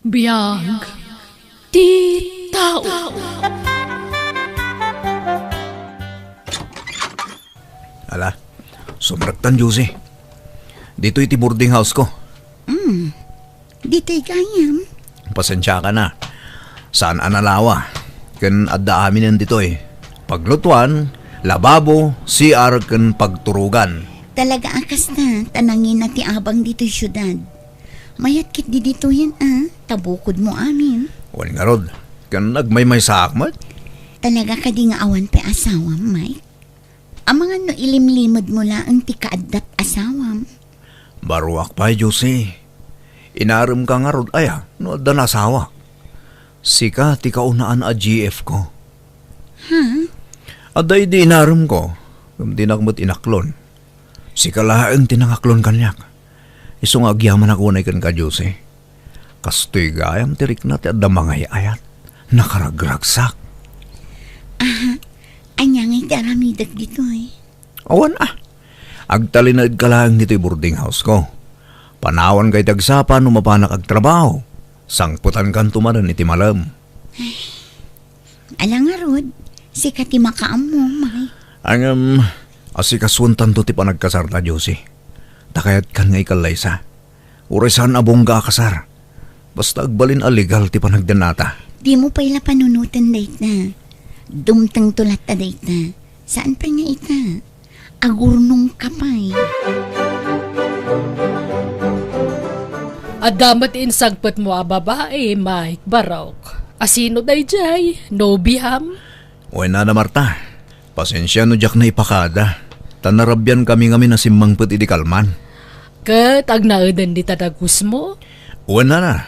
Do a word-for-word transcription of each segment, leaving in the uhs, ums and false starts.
Biag ti tao. Ala, sumrektan, Josie. Ditoy ti boarding house ko. Mm, ditoy gayam. Pasensiaka na. Saan a nalawa. Ken adda aminen ditoy. Paglutuan, lababo, C R, ken pagturugan. Talaga a kasta, ta nangina ti abang ditoy siudad. Mayat ketdi ditoyen a, ta bukodmo amin. Wen ngarud, ken nagmaymaysaak met. Talaga kadi nga awan pay asawam, Mike? Amangan no ilimlimedmo laeng ti kaaddat asawam. Baruak pay, Josie. Inaremka ngarud aya no adda nasawa. Sika ti kaunaan a G F ko. Ha? Adda idi inaremko, ngem dinak met inaklon. Sika laeng ti nangaklon kaniak. Isu nga agyamanak unay kenka, Josie. Kastoy gayam ti rikna ti adda mangay-ayat. Nakaragragsak. Aha, ania ngay ti aramidek ditoy? Awan a. Agtalinaedka laeng ditoy boarding house ko. Panawanka iti agsapa no mapanak agtrabaho. Sangpetankanto manen iti malem. Ala ngarud, sika ti makaammo, Mike. Ngem, asikasuentanto ti panagkasarta, Josie. Ta kayatkan nga ikallaysa. Uray saan a bongga a kasar. Basta agbalin a legal ti panagdennata. Dimo pay la panunoten dayta. Dumtengto latta dayta. Saan pay nga ita? Agurnongka pay. Adda met insangpetmo a babai, Mike Barok. Asino daydiay? Nobiam? Wen, Nana Marta, pasensia no diak naipakada, ta narabiankami ngamin a simmangpet idi kalman. Ket agnaeden dita dagusmo? Wen, Nana.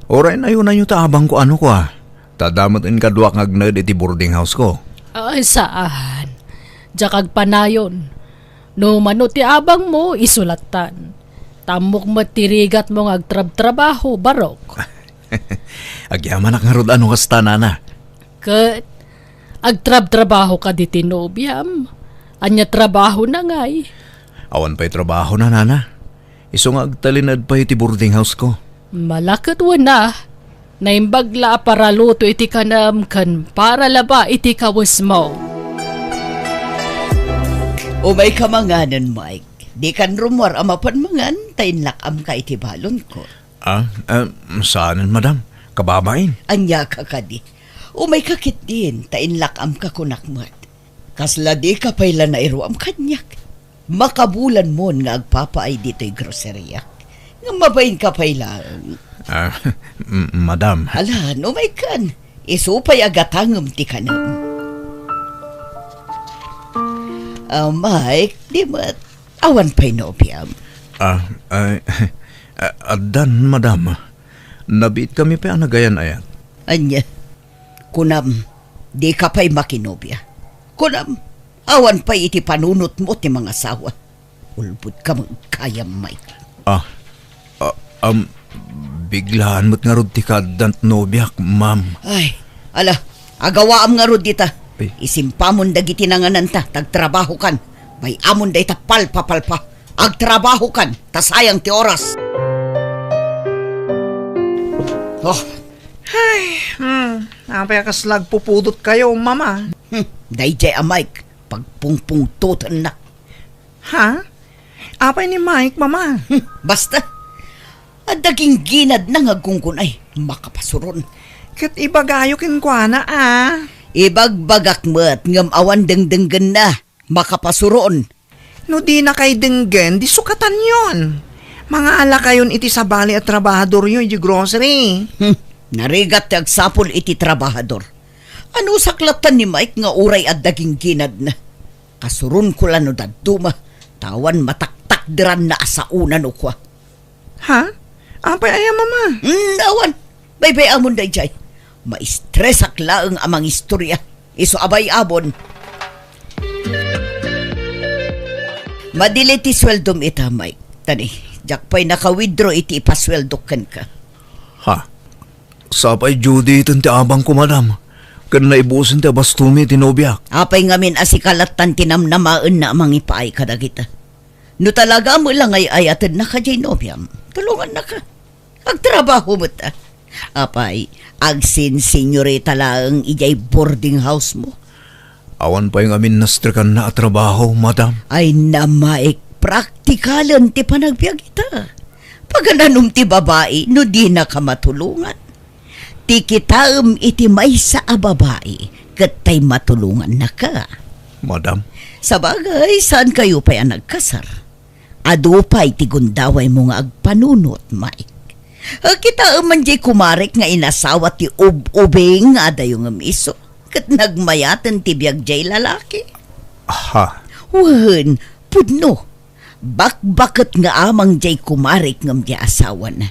Uray nayonayo ta abangko a no kua, ta adda met inkaduak nga agnaed iti boarding house ko. Ay, saan. Diak agpanayon. No mano ti abangmo, isu lattan. Ta ammok met ti rigatmo nga agtrabtrabaho, Barok. Agyamanak ngarud a no kasta, Nana. Ket agtrabtrabaho kadi ti nobiam? Ania trabahona ngay? Awan pay trabahona, Nana. Isu nga agtalinaed pay iti boarding house ko. Malaket wen a. Naimbag la a paraluto iti kanem ken paralaba iti kawesmo. Umayka manganen, Mike. Dikan rummuar a mapan mangan, ta inlak-amka iti balonko. Ah, ah, saanen, madam? Kababain? Ania ka kadi? Umayka ketdin, ta inlak-amka kunak met. Kasla dika pay la nairuam kaniak. Makabulanmon nga agpapaay ditoy groceria. Nga mabainka pay laeng. Ah, m-, madam. Ala, no, umaykan. Isu pay a gatangem ti kanem. Ah, Mike, di met. Awan pay nobiam? Ah, ay, ah, addan, madam. Nabiitkami pay a nagayan-ayat. Ania? Kunam, dika pay makinobia. Kunam, awan pay iti panunotmo ti mangasawa. Ulbodka met gayam, Mike. Ah, ah, um, biglaan met ngarud ti kaaddan ti nobiak, ma'am. Ay, ala, agawaam ngarud dita. Ay. Isimpamon dagiti nangananta, ta agtrabahokan. Bay-amon dayta palpapalpa. Agtrabahokan, ta sayang ti oras. Oh. Ay, hmm, apay a kasla agpupudotkayo, mama? Hmm, daydiay a Mike, pagpungpungtotennak. Ha? Apay ni Mike, mama? Hmm, basta. Adda gingginadna nga agkungkunay, makapasuron. Ket ibagayo kenkuana, a. Ibagbagak met ngem awan dengdenggenna, makapasuron. No dinakay denggen, di sukatanyon. Mangalakayon iti sabali a trabahadoryo iti grocery. Hmm, narigat ti agsapul iti trabahador. Anusak lattan ni Mike nga uray adda gingginadna. Kasuronko la no dadduma, ta awan mataktakderanna a saona no kua. Ha? Apay aya, mama? Hmm, awan. Baybay-amon daydiay. Maistresak laeng a mangistorya. Isu a bay-amon. Madi ti sueldom ita, Mike. Tani, diak pay naka-withdraw iti ipasueldok kenka. Ha? Sapay due date ti abangko, madam. Ken naibusen ti abastomi ti nobiak. Apay ngamin a sika lattan ti namnamaenna a mangipaay kadagita? No talaga met la nga ay-ayatenna kadiay nobiam, tulongannaka. Agtrabaho met, a. Apay, agsinsinyorita laeng idiay boarding house mo? Awan pay ngamin nastrekanna a trabaho, madam. Ay, na, Mike, praktikalen ti panagbiag ita. Pagananom ti babai no dinaka matulongan? Ti kitaem iti maysa a babai ket tay matulongannaka. Madam. Sabagay, saankayo pay a nagkasar. Adu pay ti gundawaymo nga agpanunot, Mike. Kitaem man diay kumarek nga inasawa ti ub-ubing nga adayo ngem isu, ket nagmayaten ti biag diay lalaki. Aha. Wen, pudno. Bakbaket nga amang diay kumarek ngem diay asawana.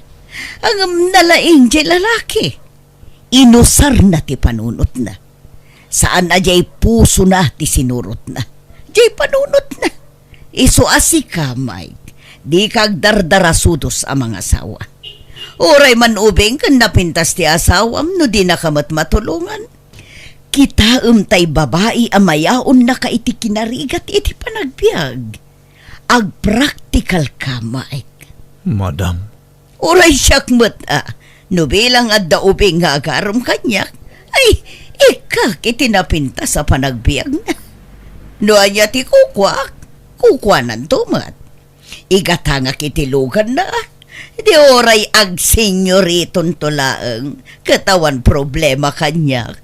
Ngem nalaing diay lalaki. Inusarna ti panunotna. Saan a diay pusona ti sinurotna. Diay panunotna. Isu a sika, Mike, dika agdardarasudos a mangasawa. Uray man ubing ken napintas ti asawam no dinaka met matulongan. Kitaem tay babai a mayaonnaka iti kinarigat iti panagbiag. Agpraktikalka, Mike. Madam. Uray siak met, a, no bilang adda ubing nga agarem kaniak, ay, ikkak iti napintas a panagbiagna. No ania ti kukuak, kukuananto met. Igatangak iti luganna, a. Di uray agsenyoritonto laeng, ket awan problema kaniak.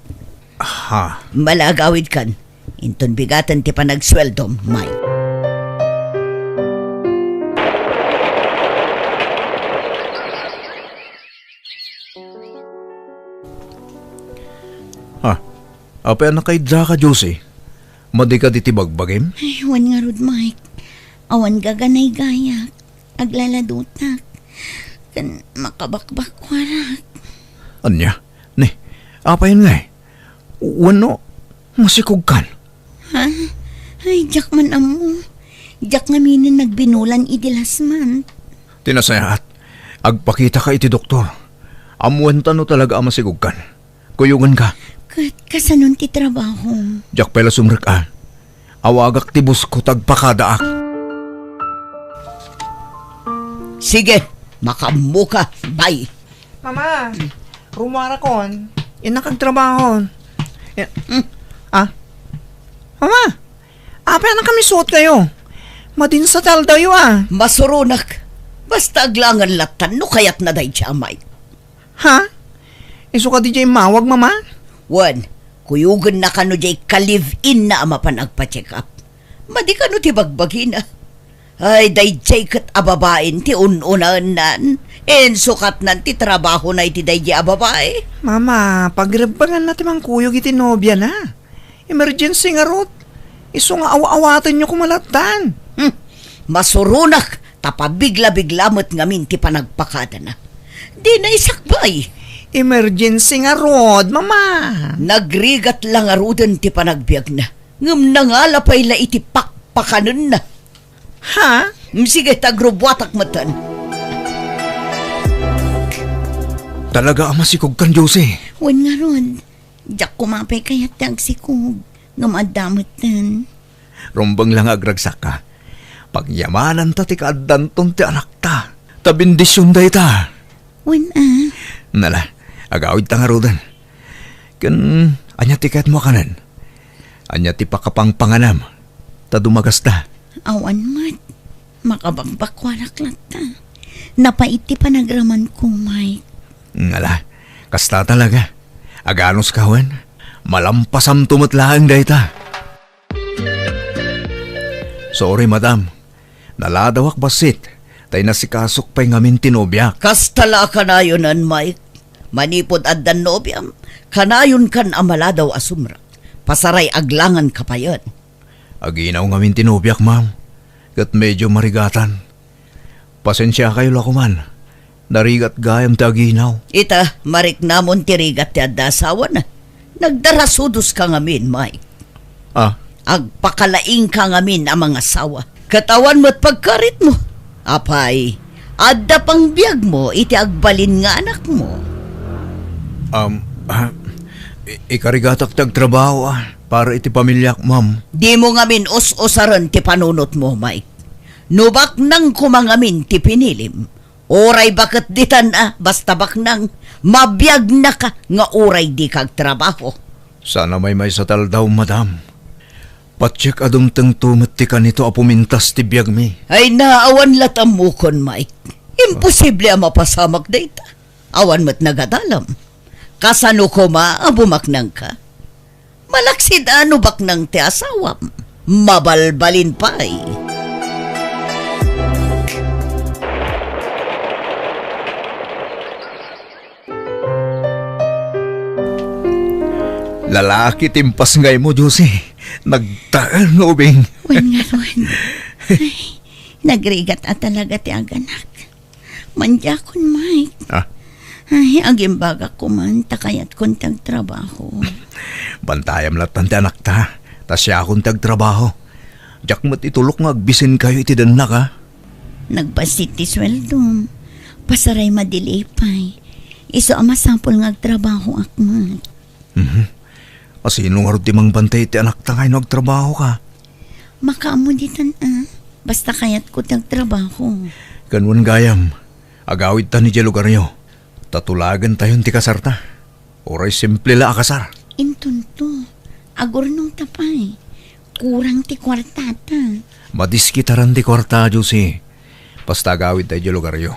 Aha. Malagawidkan. Inton bigaten ti panagsueldom, Mike. Ha? Apay a nakaidda ka, Josie? Madi ka diti bagbagim? Ay, wen ngarud, Mike. Awan gaganay gayak. Aglaladutak. Ken makabakbakkuarak. Ania? Ni, apay ngay? Wenno, masikogkan? Ha? Ay, diak man ammo. Diak ngaminen nagbinulan idi last month. Ti nasayaat, agpakitaka iti doktor. Ammoenta no talaga a masikogkan. Kuyogenka. Ket kasanon ti trabahom? Diak pay la sumrek a. Awagak ti boss ko ta agpakadaak. Sige, makaammoka. Bye. Mama, rumuarakon. Innak agtrabahon. Eh, hmm. Ah? Mama, apay a nakamisuotkayo? Madin sa taldayo, a. Masuronak. Basta aglangan lattan no kayatna daydiay a Mike. Ha? Isu kadi diay immawag, Mama? Wen, kuyogenna kano diay ka-live-in-na a mapan agpa-check up. Madi kano ti bagbagina. Ay, daydiay ket a babain ti un-unaennan. Insukatnan ti trabahona iti daydiay a babai. Mama, pagrebbenganna ti mangkuyog iti nobiana. Emergency ngarud. Isu nga aw-awatenyo koma lattan. Hmm. Masuronak, ta pabigla-bigla met ngamin ti panagpakadana. Dina isakbay. Emergency ngarud, Mama. Nagrigat la ngaruden ti panagbiagna. Ngem nangala pay la iti pakpakanenna. Ha? Mm, sige, ta agrubuatak metten. Talaga a masikogkan, Josie. Wen ngarud, diak koma pay kayat ti agsikog, ngem adda metten. Rumbeng la nga agragsakka. Pagyamananta ti kaaddanton ti anakta. Ta bendision dayta. Wen a. Nala, agawidta ngaruden. Ken ania ti kayatmo a kanen? Ania ti pakapangpanganam? Ta dumagasta. Awan met. Makabakbakkuanak latta. Napait ti panagramanko, Mike. Ngala, kasta talaga. Aganos ka wen? Malampasamto met laeng dayta. Sorry, madam. Naladawak bassit, ta inasikasok pay ngamin ti nobiak. Kasta la a kanayonen, Mike. Manipud addan nobiam, kanayonkan a maladaw a sumrek. Pasaray aglangan ka payen. Aginaw ngamin ti nobiak, ma'am, ket medyo marigatan. Pasensiakayo la koman. Narigat gayam ti aginaw. Ita, mariknamon ti rigat ti adda asawana. Nagdarasudos ka ngamin, Mike. Ah? Agpakalaing ka ngamin a mangasawa. Ket awan met pagkaritmo. Apay, adda pangbiagmo iti agbalin nga anakmo. Um, ah, i-, ikarigatak ti agtrabaho, ah, para iti pamiliak, ma'am. Dimo ngamin us-usaren ti panunotmo, Mike. No baknang koma ngamin ti pinilim, Uray baket ditan a, basta baknang, mabiagnaka nga uray dika agtrabaho. Saan a maymaysa ti aldaw, madam. Patiek a dumtengto met ti kanito a pumintas ti biagmi. Ay, naawan la't ammokon, Mike. Imposible a mapasamak dayta. Awan met nagadalam. Kasano koma a bumaknangka? Malaksid a no baknang ti asawam, mabalbalin pay. Lalaki ti impasngaymo, Josie. Nagtaeng nga ubing. Wen ngarud. Ay, nagrigat a talaga ti aganak. Mandiakon, Mike. Ah? Ay, agimbagak koma ta kayatkon ti agtrabaho. Bantayam lattan ti anakta, ta siakon ti agtrabaho. Diak met itulok nga agbisinkayo iti dennak, a? Nagbassit ti sueldom. Pasaray madi lipay. Isu a masapul nga agtrabahoak met. Mhm. A, sino ngarud ti mangbantay iti anakta nga no agtrabahoka? Makaammo ditan a. Basta kayatko ti agtrabaho. Ken wen gayam, agawidtan idiay lugaryo. Ta tulagentayon ti kasarta. Uray simple la a kasar. Intonto, agurnongta pay. Kurang ti kuartata. Madiskitaran ti kuarta, Josie. Basta agawidta idiay lugaryo.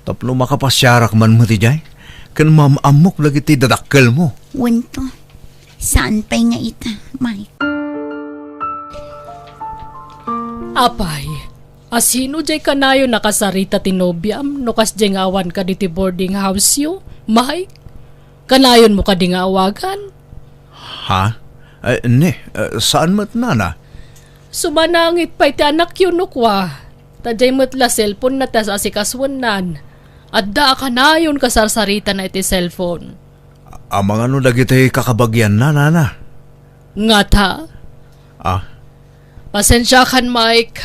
Tapno makapasiarak man met idiay, ken maam-ammok dagiti dadakkelmo. Wen to. Saan pay nga ita, Mike? Apay, asino diay kanayon a kasarita ti nobiam no kasdiay nga awan kadi ti boarding house-yo, Mike? Kanayonmo kadi nga awagan? Ha? Eh, ne, eh, saan met, nana? Sumanangit pay ti anakyo no kua. Ta diay met la cellphone-na ti as-asikasuennan. Adda a kanayon kasarsaritana iti cellphone. Amangan no dagiti kakabagianna, nana? Ngata? Ah. Pasensiakan, Mike.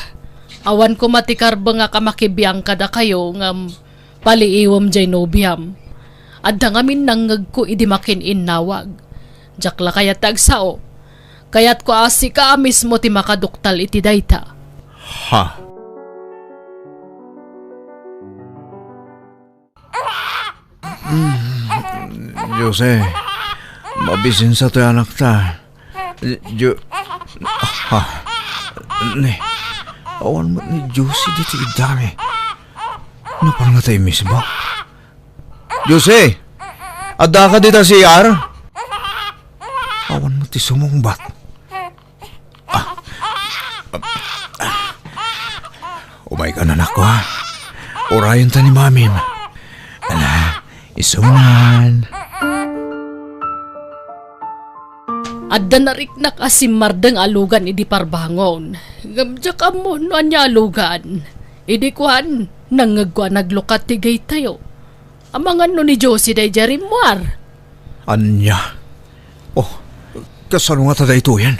Awan koma ti karbengak a makibiang kadakayo ngem paliiwem diay nobiam. Adda ngamin nangngegko idi makin-innawag. Diak la kayat ti agsao. Kayatko a sika a mismo ti makaduktal iti dayta. Ha? Mm, Jose, mabisinsa toy anakta. Ju-, ha? Ne, awan met ni Jose ditoy iddami. Napan nga tayo mismo? Jose, addaka dita C R? Awan met ti sumungbat. Ah. Umaykan, anakko, ha? Urayenta ni mamim. Ala, isuman. Adda nariknak a simmardeng a lugan idi parbangon. Ngem diak ammo no ania a lugan. Idi kuan, nangngegko a naglukat ti gaytayo. Amangan no ni Josie daydiay rimmuar. Ania? Oh, kasano ngata daytoyen?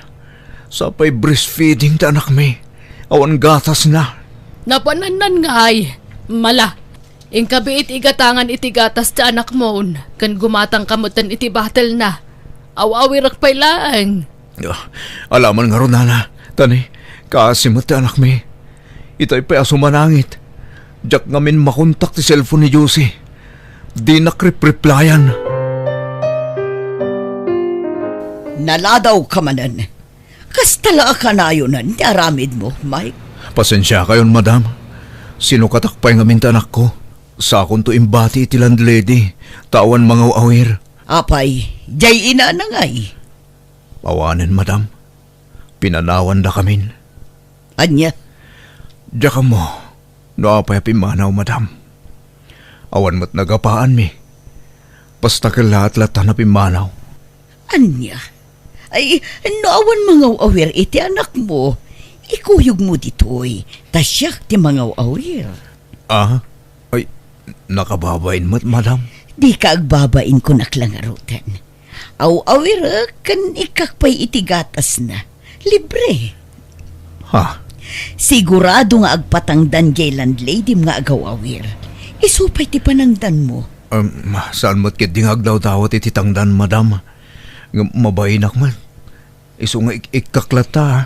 Sapay breastfeeding ti anakmi. Awan gatasna. Napanannan ngay. Mala, inkabiit igatangan iti gatas ti anakmon, ken gumatangka metten iti bottle-na. Aw-awirek pay laeng. Ah, alaman ngarud, nana. Tani, kaasi met ti anakmi. Itay pay a sumanangit. Diak ngamin makontak ti cellphone ni Josie. Dinak ripreplayan. Naladawka manen. Kasta la a kanayonen ti aramidmo, Mike. Pasensiakayon, madam. Sinukatak pay ngamin ti anakko. Sakonto imbati iti landlady, ta awan mangaw-awir. Apay, diay inana ngay? Awanen, madam. Pinanawandakamin. Ania? Diak ammo no apay a pimmanaw, madam. Awan met nagapaanmi. Basta kellaat latta a pimmanaw. Ania? Ay, no awan mangaw-awir iti anakmo, ikuyogmo ditoy, ta siak ti mangaw-awir. Ah? Ay, nakababain met, madam? Dika agbabain, kunak la ngaruden. Aw-awirek ken ikkak pay iti gatasna. Libre. Ha? Sigurado nga agpatangdan diay landladyem nga agaw-awir. Isu pay ti panangdanmo. Em, saan met ketdi nga agdawdawat iti tangdan, madam. Ngem mabainak met. Isu nga ik-, ikkak latta, ha?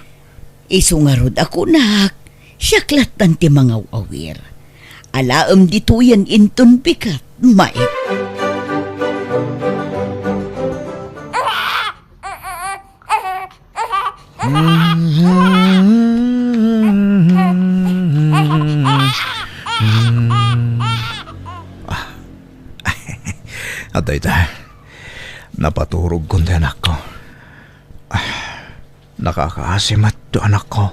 Isu ngarud a kunak, siak lattan ti mangaw-awir. Alaem ditoyen inton bigat, Mike. Adda ita. Napaturogkon ti anakko. Nakakaasi met ti anakko.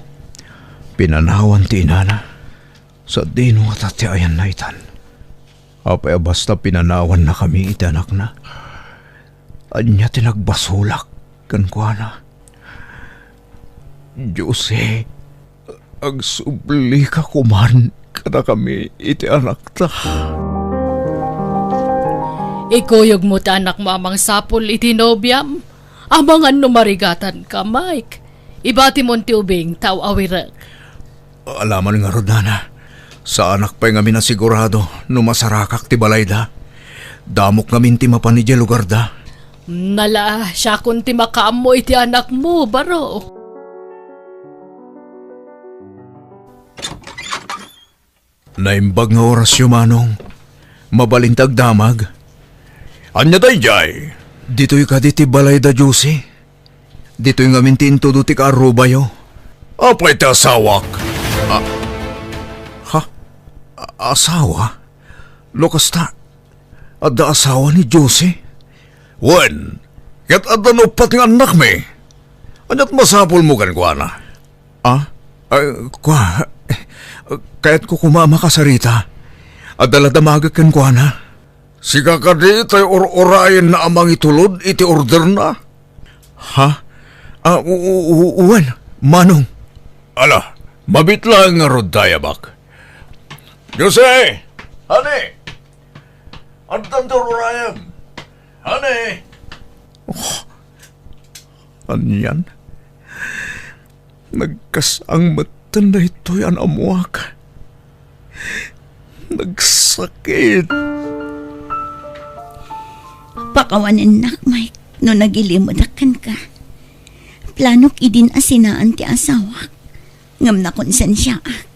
Pinanawan ti inana. Sadino ngata ti ayanna itan? Apay a basta pinanawannakami iti anakna? Ania ti nagbasolak kenkuana? Jose, agsublika koman kadakami iti anakta. Ikuyogmo ti anakmo a mangsapul iti nobiam. Amangan no marigatanka, Mike. Ibatimon ti ubing ta aw-awirek. Alaman ngarud, nana. Saanak pay ngamin a sigurado no masarakak ti balayda. Damok ngamin ti mapan idiay lugarda. Nala, siakon ti makaammo iti anakmo, baro. Naimbag nga orasyo, Manong. Mabalin ti agdamag. Ania daydiay? Ditoy kadi ti balay da Josie. Ditoy ngamin ti intudo ti kaarrubayo. Apay ti asawak? A-, ha? A-, asawa? No kasta, adda asawa ni Josie? Wen, ket adda no uppat nga annakmi. Ania't masapulmo kenkuana? Ah? Ay, kua, kayatko koma a makasarita. Adda la damagek kenkuana. Sika kadi tay ur-urayenna a mangitulod iti orderna? Ha? Ah, u-, u-, u-, wen, Manong. Ala, mabiit laeng ngarud, Dayabak. Jose! Honey! Addan ti ur-urayem! Honey! Oh, anian? Nagkas-ang metten daytoy a naammoak. Nagsakit. Pakawanennak, Mike, no nagilimedak kenka. Planok idin a sinaan ti asawak, ngem nakonsensiaak.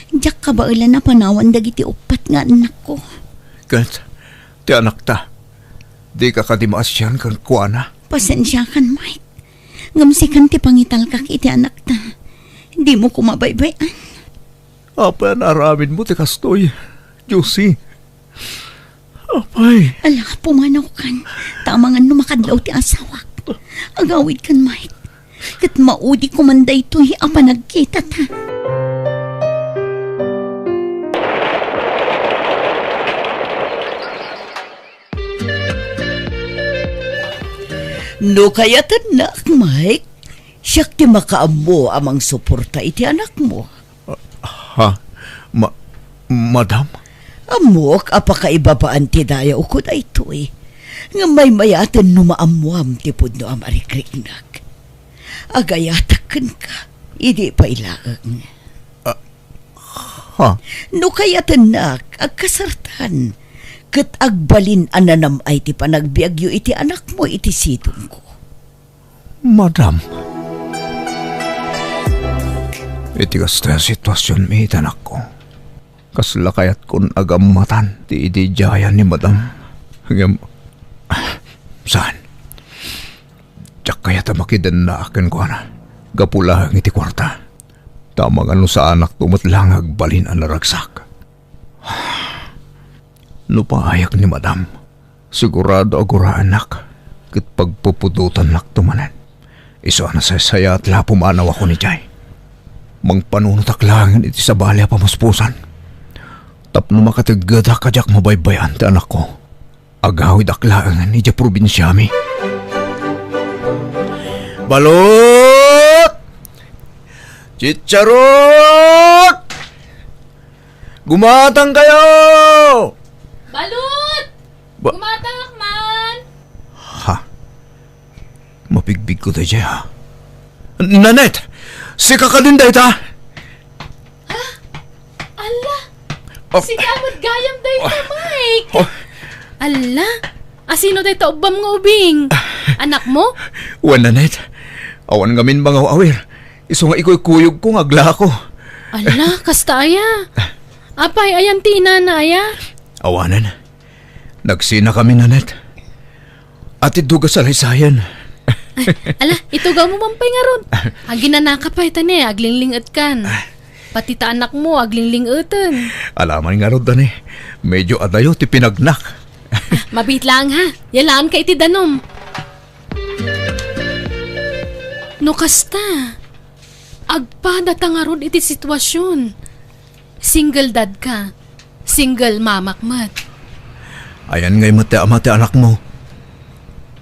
Diak kabaelan a panawan dagiti uppat nga annakko. Ket ti anakta, dika kadi maasian kenkuana? Pasensiakan, Mike. Ngem sikan ti pangitalkak iti anakta. Dimo koma baybay-an. Apay a naaramidmo ti kastoy, Josie? Apay. Ala, pumanawkan. Ta amangan no makadlaw ti asawak. Agawidkan, Mike. Ket maudi koman daytoy a panagkitata. No kayatennak, Mike, siak ti makaammo a mangsuporta iti anakmo. Ha? Ma-, madam? Ammok a pakaibabaan ti dayawko daytoy. Ngem maymayaten no maammoam ti pudno a marikriknak. Agayatak kenka, idi pay laeng. Ah, ha? No kayatennak, agkasartan, ket agbalin a nanam-ay ti panagbiagyo iti anakmo iti sidongko. Madam, iti kasta a situasionmi iti anakko, kasla kayatkon a gammatan ti ididiayan ni Madam. Ngem, saan? Diak kayat a makidennaak kenkuana gapu laeng iti kuarta. Ta amangan no saanakto met la nga agbalin a naragsak. No paayak ni Madam, sigurado a guraennak ket pagpupudotannakto manen. Isu a nasaysayaat la a pumanawakon idiay. Mangpanunotak laengen iti sabali a pamuspusan tapno makateggedak a diak mabaybay-an ti anakko. Agawidak laengen idiay probinsiami. Balut! Chicharot! Gumatang kayo! Balut! Ba- Gumatangak man! Ha? Mabigbigko daydiay, ha? Nanette! Sika kadin dayta? Ah? Alla! Oh. Sika met gayam dayta, oh, Mike! Oh. Alla! Asino dayta ubbam nga ubing? Anakmo? Wen, Nanette. Awan ngamin mangaw-awir. Isu nga ikuykuyogko nga aglako. Alla, kasta aya? Apay, ayan ti inana, aya? Awanen. Nagsinakami, Nanette. Ati duga salaysayan. Ala, itugawmo man pay ngarud. Aginanaka pay, ta ne, aglingling-etkan. Pati ta anakmo, aglingling-eten. Alaman ngarud, ta ne, medyo adayo ti pinagnak. Mabiit laeng, ha? Yalaanka iti danum. No kasta, agpadata ngarud iti situasion. Single dad ka. Single mamak met. Ayan ngay met ti ama ti anakmo.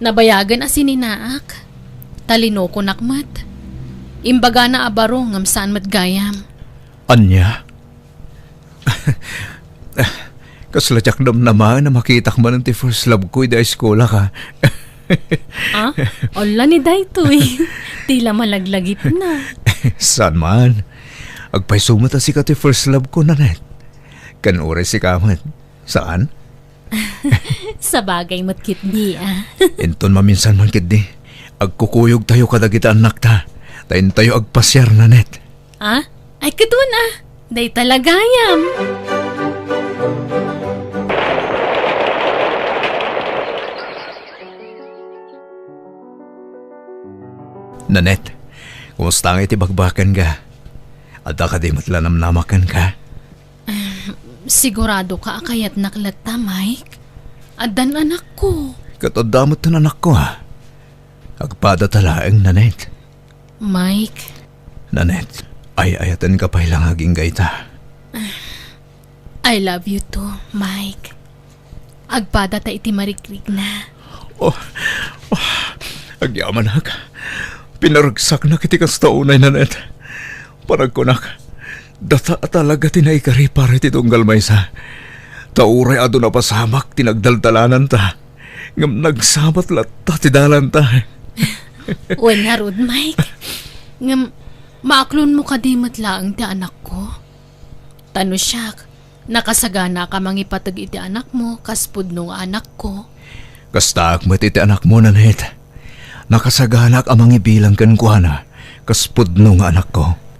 Nabayagen a sininaak. Talinokonak met. Imbagana a baro ngem saan met gayam. Ania? Kasla diak namnamaen a makitak manen ti first love ko idi high school-ak, a. Ah? Ala ni daytoy. Tila malaglagipna. Saan man? Agpayso met a sika ti first love ko, Nanette. Ken uray sika met. Saan? Sabagay met ketdi, a. Inton maminsan man ketdi, agkukuyogtayo kadagiti annakta. Ta intayo agpasiar, Nanette. Ah? Ay, kadun, a. Dayta la gayam. Nanette, kumusta ngay ti bakbakenka? Adda kadi met la namnama kenka? Sigurado ka a kayatnak latta, Mike? Addan anakko. Ket adda met ti anakko, a. Agpadata laeng, Nanette. Mike. Nanette, ay-ayatenka pay la nga agingga ita. I love you too, Mike. Agpadata iti marigrigna. Oh, oh, agyamanak. Pinaregsaknak iti kasta unay, Nanette. Panagkunak, data a talaga ti naikari para iti tunggal maysa. Ta uray adu napasamak ti nagdaldalananta. Ngem nagsabat latta ti dalanta. Wen ngarud, Mike. Ngem, maaklonmo kadi met laeng ti anakko? Ta no siak, nakasaganaak a mangipateg iti anakmo kas pudno nga anakko. Kastaak met iti anakmo, Nanette. Nakasaganaak a mangibilang kenkuana kas pudno nga anakko.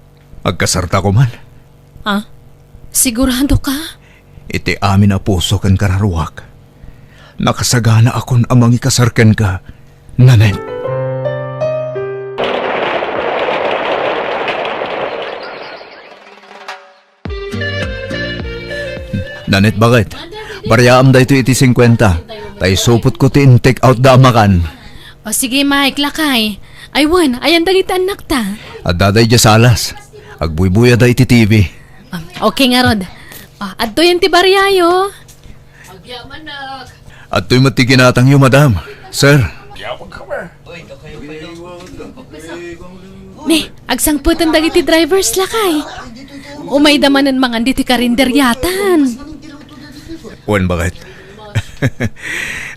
Agkasartako man. Ah? Sigurado ka? Iti amin a puso ken kararuak, nakasaganaakon a mangikasar kenka, Nanette. Nanette, baket? Bariaam daytoy iti singkuenta. Ta isupotko ti in-take out da a makan. O sige, Mike, lakay. Ay, wen, ayan dagiti annakta? Adda daydiay salas. Agbuybuyada iti T V. Ah, okay ngarud. Ah, adtoyen ti bariayo. Adtoy met ti ginatangyo, madam. Sir. Ne, agsangpeten dagiti drivers, lakay. Umayda manen mangan ditoy karinderiatan. Wen, baket?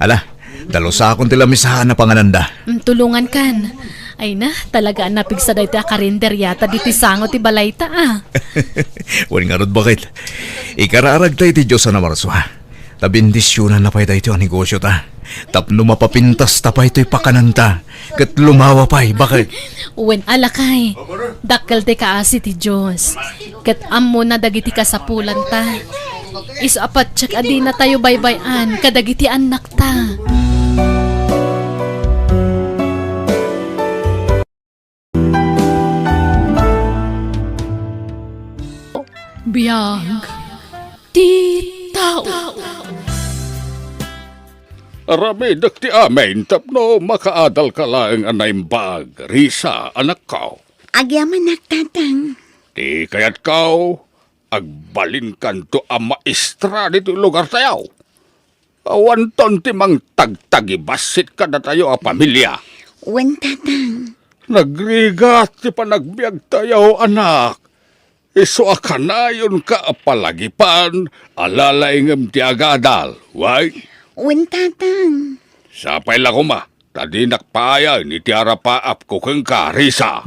Ala, dalusakon ti lamisaan a pangananda. Mm, tulongankan. Ay na, talaga a napigsa daytoy a karinderiata ditoy sango ti balayta, a. Wen ngarud, baket? Ikararagta iti Dios a namarsua. Ta bendisionanna pay daytoy a negosiota. Tapno mapapintasta pay toy pakananta. Ket lumawa pay, baket? Wen, a, lakay. Dakkel ti kaasi ti Dios. Ket ammona dagiti kasapulanta. Isu a patiek a dinatayo baybay-an kadagiti annakta. Biag ti tao. Aramidek ti amin tapno makaadalka laeng a naimbag, Risa, anakko. Agyamanak, Tatang. Ti kayatko, agbalinkanto a maestra ditoy lugartayo. Awanton ti mangtagtagibassit kadatayo a pamilia. Wen, Tatang. Nagrigat ti panagbiagtayo, anak. Isu a kanayonka a palagipan a lalaingem ti agadal, wen? Wen, Tatang. Sapay la koma, ta dinak paayan iti arapaapko kenka, Risa.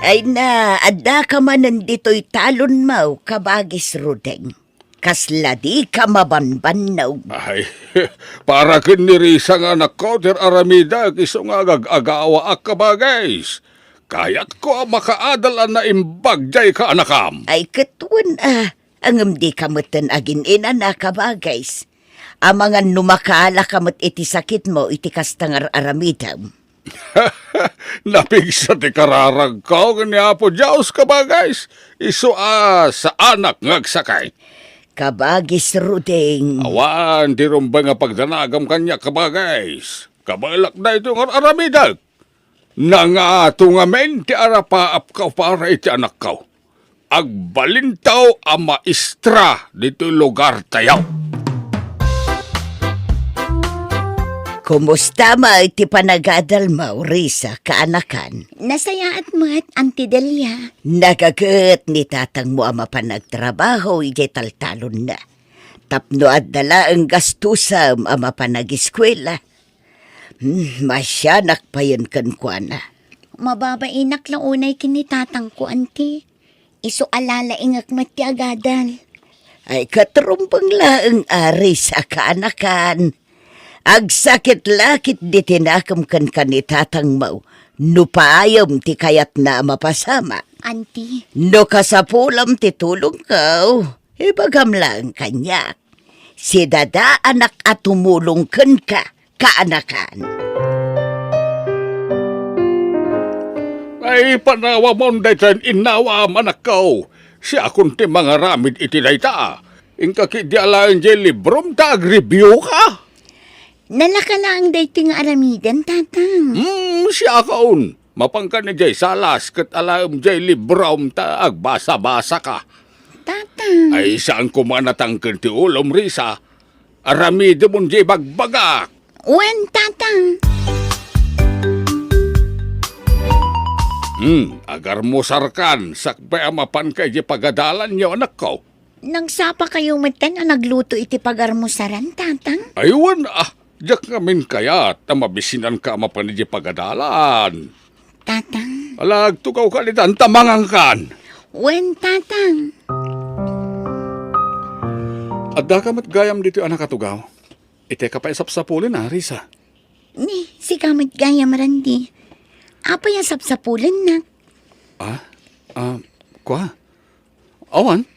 Ay na, addaka manen ditoy talonmo, kabagis Rudeng. Kasla dika mabanbannog. Ay, para ken ni Risa nga anakko ti aramidek isu nga agag-agawaak, kabagis. Kayatko a makaadal a naimbag diay kaanakam. Ay, ket wen a, ngem dika metten agin-inana, kabagays. Amangan no makaalaka met iti sakitmo iti kasta nga ar-aramidem. Napigsa ti kararagko ken ni Apo Dios, kabagays, isu a saanak nga agsakit. Kabagis Ruding. Awan ti rumbeng a pagdanagam kaniak, kabagays. Kabaelak daytoy nga ar-aramidek. Nangato ngamin ti arapaapko para iti anakko. Agbalintaw a maestra ditoy lugartayo. Kumusta met ti panagadalmo, Risa, kaanakan? Nasayaat met, Auntie Delia. Nagaget ni tatangmo a mapan agtrabaho idiay taltalonna. Tapno adda laeng gastusem a mapan agiskuela. Hmm, masianak payen kenkuana. Mababainak la unay ken ni tatangko, Auntie. Isu a lalaingek met ti agadal. Ay, ket rumbeng laeng, Risa, kaanakan. Agsakit la ketdi ti nakem kenka ni tatangmo, no paayem ti kayatna a mapasamak. Auntie. No kasapulem ti tulongko, ibagam laeng kaniak. Sidadaanak a tumulong kenka, kaanakan. Ay, panawamon daytoy innawam, anakko. Siakon ti mangaramid iti dayta. Inka ketdi alaen diay librom ta agreviewka. Nalaka laeng daytoy nga aramiden, Tatang. Hmm, siakon. Mapanka idiay salas ket alaem diay librom ta agbasa-basaka. Tatang. Ay, saan koma a natangken ti ulom, Risa. Aramidemon diay bagbagak. Wen, Tatang. Hmm, agarmusarkan, sakbay a mapanka idiay pagadalanyo, anakko. Nagsapakayo metten a nagluto iti pagarmusaran, Tatang? Ay, wen, ah, diak ngamin kayat a mabisinanka a mapan idiay pagadalan. Tatang. Ala, agtugawkan itan ta mangankan. Wen, Tatang. Addaka met gayam ditoy a nakatugaw. Iteka pay sapsapulen, a, Risa. Ni, sika met gayam, Randy. Apay a sapsapulennak? Ah, ah, kua? Awan.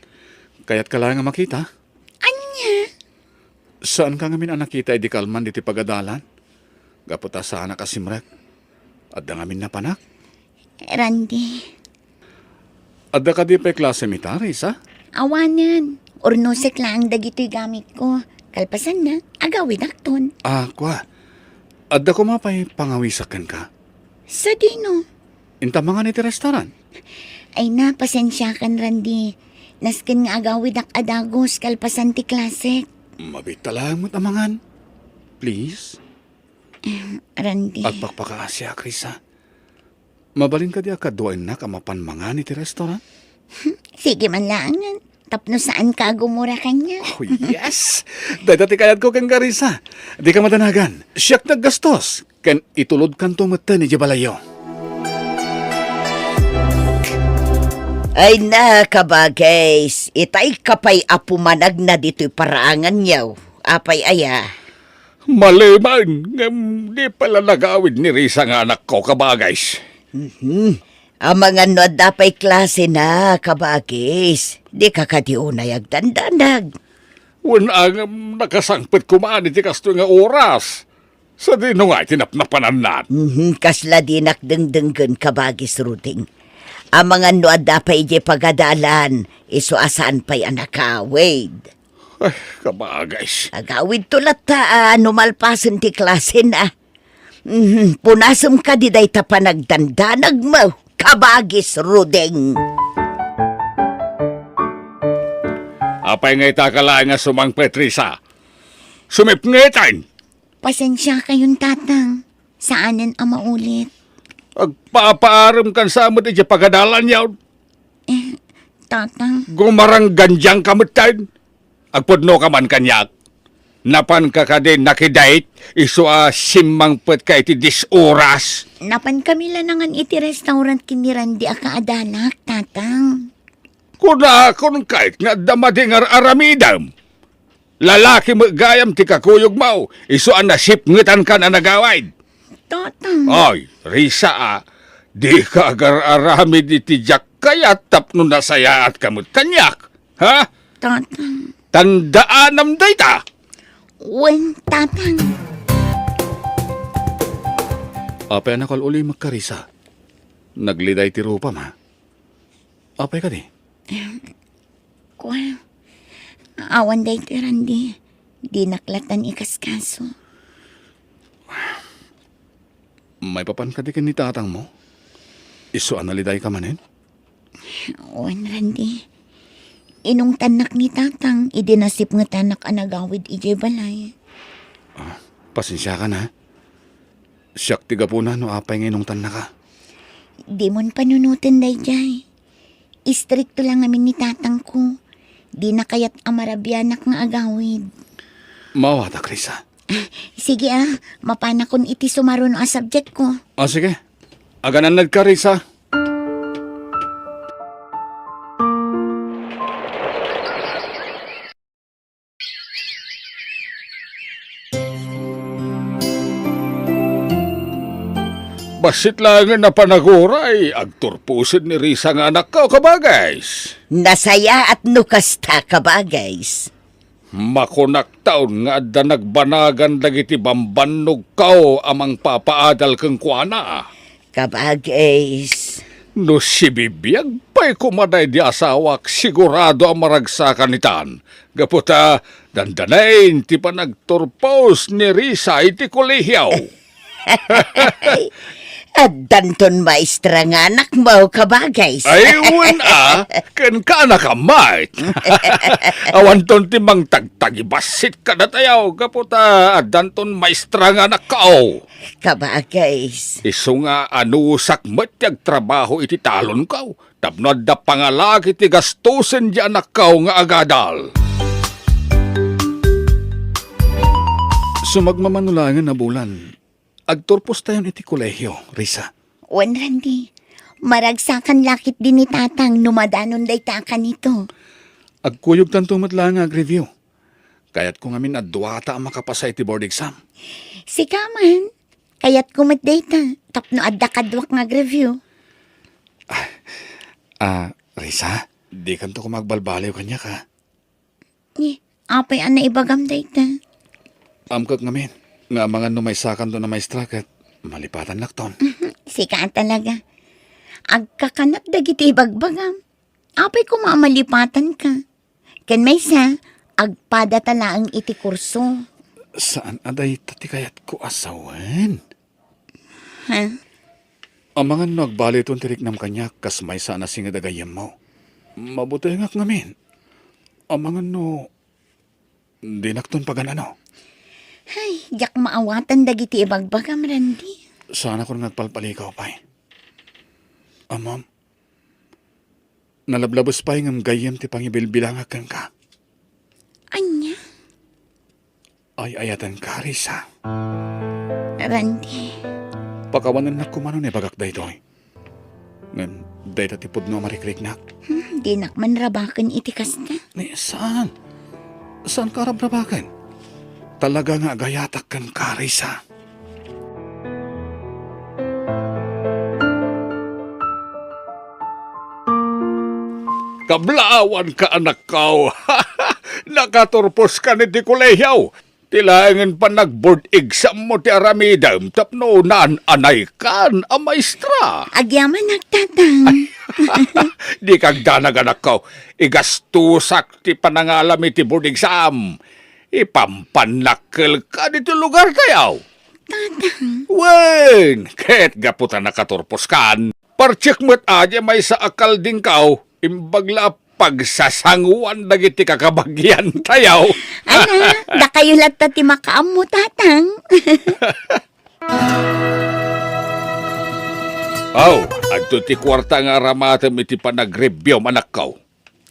Kayatka laeng a makita. Ania? Saanka ngamin a nakita idi kalman ditoy pagadalan? Gapu ta saanak a simrek. Adda ngamin napanak. Randy. Adda kadi pay klasem ita, Risa? Awanen. Urnosek laeng dagitoy gamitko. Kalpasanna, agawidakton. Ah, kua. Adda koma pay pangawisak kenka? Sadino? Inta mangan iti restaurant? Ay na, pasensiakan, Randy. Nasken nga agawidak a dagus kalpasan ti klasek. Mabiit ta laeng met a mangan. Please? Em, Randy. Agpakpakaasiak, Risa. Mabalin kadi a kaduaennak a mapan mangan iti restaurant? Sige man laengen. Tapno saanka a gumura kaniak. Oh, yes! Dayta ti kayatko kenka, Risa. Dika madanagan. Siak naggastos. Ken itulodkanto metten idiay balayyo. Ay na, kabagays. Itay ka pay a pumanagna ditoy paraanganyo. Apay aya? Malemen, ngem di pay la nagawid ni Risa nga anakko, kabagays. Mhm. Amangan no adda pay klasena, kabagis. Dika kadi unay agdandanag. Wen a, ngem nakasangpet koma iti kastoy nga oras. Sadino nga iti napnapananna? Mhm, kasla dinak dengdenggen, kabagis Ruding. Amangan no adda pay idiay pagadalan, isu a saan pay a nakawid. Ay, kabagis. Agawidto latta a no malpasen ti klasena. Mhm, punasem kadi dayta panagdandanagmo, kabagis Ruding. Apay nga ita ka laeng nga sumangpet, Risa? Sumipngeten! Pasensiakayon, Tatang. Saanen a maulit. Agpapaarem kan sa met iti pagadalan yaon. Eh, Tatang. Gumaranggandiang ka metten. Agpudno ka man kaniak. Napan ka kadi nakidate, isu a simmangpet ka iti dis oras. Napan kami la nangan iti restaurant ken ni Randy a kaadalak, Tatang. Kunakon kayat nga adda madi nga ar-aramidem. Lalaki met gayam ti kakuyogmo, isu a nasipngetankan a nagawid. Tatang. Oy, Risa a, Dika agar-aramid iti diak kayat tapno nasayaatka met kaniak, ha? Tatang. Tandaanam dayta. Wen, Tatang. Apay a nakal-ulimek, Carissa? Nagliday ti rupam, ha? Apay kadi? Kuan, awan daytoy, Randy. Dinak lattan ikaskaso. Maipapan kadi ken ni tatangmo? Isu a nalidayka manen? Wen, Randy. Inungtannak ni Tatang idi nasipngetanak a nagawid idiay balay. Ah, pasensiakan, ha. Siak ti gapuna no apay nga inungtannaka. Dimon panunoten daydiay. Istrikto la ngamin ni tatangko. Dina kayat a marabianak nga agawid. Maawatak, Risa. Sige, ah. Mapanakon iti sumaruno a subjectko. Ah, sige. Aganannadka, Risa. Bassit laengen a panaguray, agturposen ni Risa nga anakko, kabagays. Nasayaat no kasta, kabagays. Makunak taon nga adda nagbanagan dagiti bambannogko a mangpapaadal kenkuana. Kabagays. No sibibiag pay koma daydi asawak, sigurado a maragsakan itan. Gapu ta, dandanain ti panagturpos ni Risa iti kolehio. Addanton maestra nga anakmo, kabagays. Ay, wen a, ken ka anakam met. Awanton ti mangtagtagibassit kadatayo, gapu ta addanton maestra nga anakko. Kabagays. Isu nga anusak met ti agtrabaho iti talonko, tapno adda pangalaki ti gastusen ti anakko nga agadal. Sumagmamano laengen a bulan, agturpostayon iti kolehio, Risa. Wen, Randy. Maragsakan la ketdi ni tatang no madanon dayta a kanito. Agkuyogtanto met laeng nga agreview. Kayatko ngamin a duata a makapasa iti board exam. Sika man, kayatko met dayta, tapno adda kaduak nga agreview. Ah, Risa, dikanto koma agbalbaliw kaniak, ha? Ni, apay a naibagam dayta? Amkak ngamin, nga amangan no maysakanton a maestra ket malipatannakton. Sika a talaga. Agkakanat dagiti ibagbagam. Apay koma a malipatanka? Ken maysa, agpadata laeng iti kurso. Saan a dayta ti kayatko a sawen? Ha? Amangan no agbaliwton ti riknam kaniak kas maysa a nasinged a gayyemmo. Mabutengak ngamin. Amangan no dinakton pagan-ano. Ay, diak maawatan dagiti ibagbagam, Randy. Saanakon nga agpalpalikaw pay. Ammom, nalablabes pay ngem gayyem ti pangibilbilangak kenka. Ania? Ay-ayatenka, Risa. Randy. Pakawanennak koma no naibagak daytoy. Ngem dayta ti pudno a marikriknak. Hmm, dinak man rabaken iti kasta. Ni, saan? Saanka a rabrabaken? Talaga nga agayatak kenka, Risa. Kablaawanka, anakko. Nakaturposka iti kolehio. Ti laengen panagboard exammo ti aramidem tapno naan-anaykan a maestra. Agyamanak, tatang. Dika agdanag, anakko. Igastusak ti panangalam iti board exam. Ipampannak kenka ditoy lugartayo. Tatang. Wen, ket gapu ta nakaturposkan, partiek met a diay maysa a kaldingko, imbag la a pagsasangoan dagiti kakabagiantayo. Ana, dakayo latta ti makaammo, tatang. Aw, adto ti kuarta nga aramatem iti panagreviewm, anakko.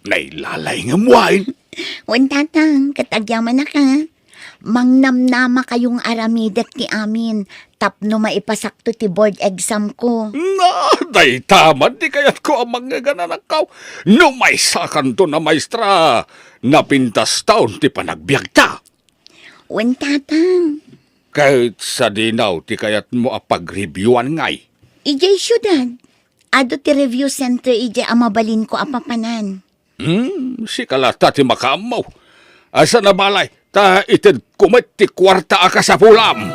Nailalay ngem wen. Wen, tatang, ket agyamanak a. Mangnamnamakayo nga aramidek ti amin tapno maipasakto ti board exam ko. Na, dayta man ti kayatko a mangngeg, anakko. No maysakanton a maestra, napintaston ti panagbiagta. Wen, tatang. Ket sadino ti kayatmo a pagreviewan ngay? Idiay siudad, adu ti review center idiay a mabalinko a papanan. Hmm, sika latta ti makaammo. Asa na balay, ta itedko met ti kuarta a kasapulam.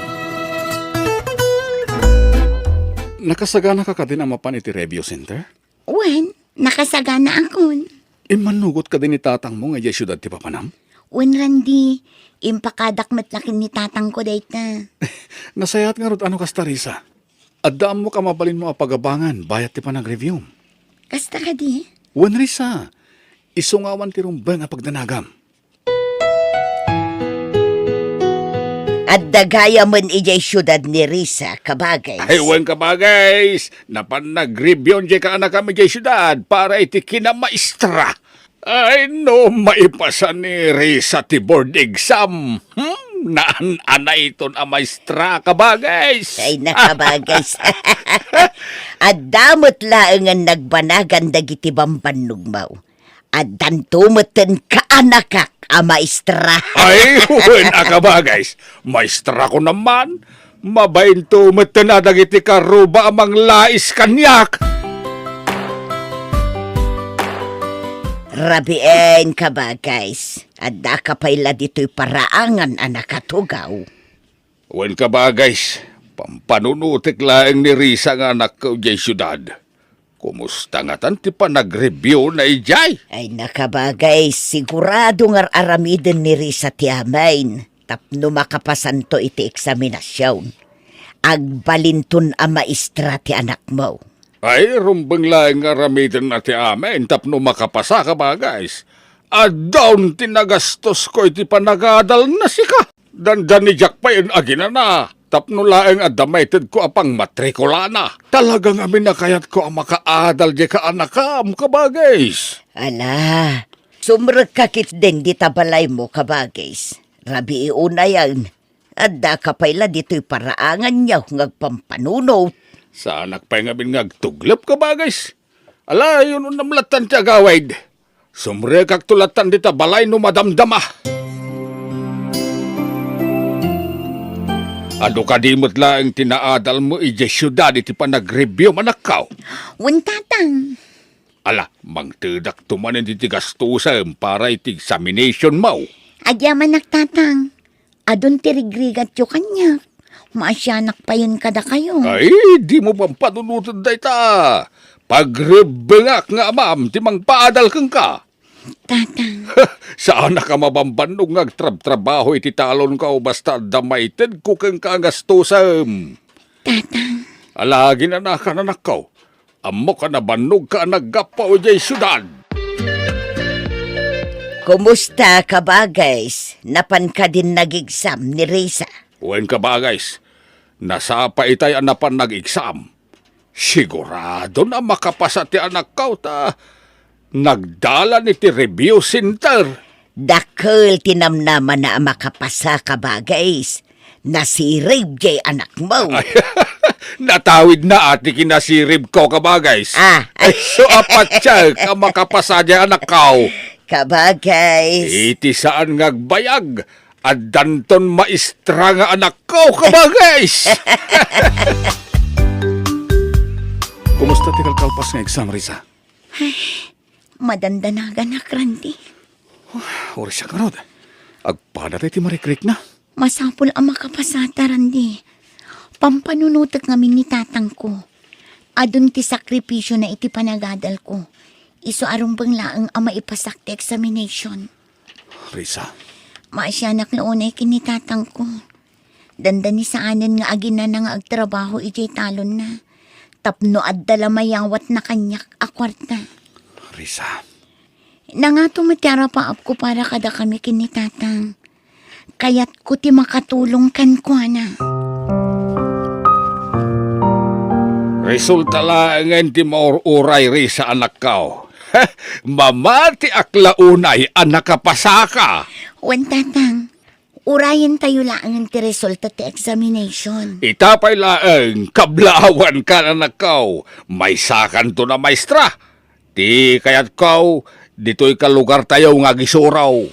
Nakasaganaka kadin a mapan iti review center? Wen, nakasaganaakon. Immannugot kadi ni tatangmo nga idiay siudad ti papanam? Wen, Randy, impakadak met la ken ni tatangko dayta. Nasayaat ngarud a no kasta, Risa. Adda ammok a mabalinmo a pagabangan bayat ti panagreviewm. Kasta kadi? Wen, Risa, isu nga awan ti rumbeng a pagdanagam. Adda gayamen idiay siudad ni Risa, kabagays. Ay, wen, kabagays. Napan nagreviewon diay kaanakam idiay siudad para iti kinamaestra. Ay, no maipasa ni Risa ti board exam. Hmm, naan-anayton a maestra, kabagays. Ay, na, kabagays. Adda met laengen nagbanagan dagiti bambannogmo. Addanto metten kaanakak a maestra. Ay, wen a, kabagays. Maestrakon man. Mabainto metten a dagiti karuba a manglais kaniak. Rabien, kabagays. Addaka pay la ditoy paraangan a nakatugaw. Wen, kabagays, pampanunotek laeng ni Risa nga anakko idiay siudad. Kumusta ngatan ti panagreviewna idiay? Ay, na, kabagays, sigurado nga ar-aramiden ni Risa ti amin tapno makapasanto iti eksaminasion. Agbalinton a maestra ti anakmo. Ay, rumbeng laeng nga aramidenna ti amin tapno makapasa, kabagays. Addaon ti nagastosko iti panagadalna, sika. Dandani diak pay aginana tapno laeng adda maitedko a pangmatrikulana. Talaga ngamin a kayatko a makaadal diay kaanakam, kabagays. Ala, sumrekka ketdin dita balaymo, kabagays. Rabii unayen. Addaka pay la ditoy paraanganyo nga agpampanunot. Saanak pay ngamin nga agtuglep, kabagays. Ala, yun-unam lattan ti agawid. Sumrekakto lattan dita balay no madamdama. Adu kadi met laeng ti naadalmo idiay siudad iti panagreviewm, anakko? Wen, tatang. Ala, mangtedakto manen iti gastosem para iti examinationmo. Agyamanak, tatang. Adun ti rigrigatyo kaniak. Maasianak payen kadakayo. Ay, dimo pampanunoten dayta. Pagrebbengak nga amam ti mangpaadal kenka. Tatang. Saanak a mabambannog nga agtrabtrabaho iti talonko basta adda maitedko kenka a gastosem. Tatang. Ala, aginanakan, anakko. Ammok a nabannogka a naggapu idiay siudad. Kumusta, kabagays? Napan kadin nag-exam ni Risa? Wen, kabagays. Nasapa itay a napan nag-exam. Siguradon a makapasa ti anakko ta nagdalan iti review center. Dakkel ti namnamana a makapasa, kabagays. Nasirib diay anakmo. Ay, natawidna ti kinasiribko, kabagays. Ah. Ay, so, a patse a makapasa diay anakko. Kabagays. Iti saan nga agbayag, addanton maestra nga anakko, kabagays. Kumusta ti kalkalpas nga exam, Risa? Ay, madandanaganak, Randy. Uray siak ngarud. Agpada tay ti marikrikna. Masapul a makapasata, Randy. Pampanunotek ngamin ni tatangko. Adun ti sakripisiona iti panagadalko. Isu a rumbeng laeng a maipasak ti examination. Risa. Maasianak la unay ken ni tatangko. Dandani saanen nga aginana nga agtrabaho idiay talonna tapno adda la mayawatna kaniak a kuarta. Risa. Nangato met ti arapaapko para kadakami ken ni tatang. Kayatko ti makatulong kenkuana. Resulta laengen ti maur-uray, Risa, anakko. Mamatiak la unay a nakapasaka. Wen, tatang. Urayentayo laengen ti resulta ti examination. Ita pay laeng, kablaawanka, anakko. Maysakanton a maestra. Ti kayatko, ditoyka lugartayo nga agisuro.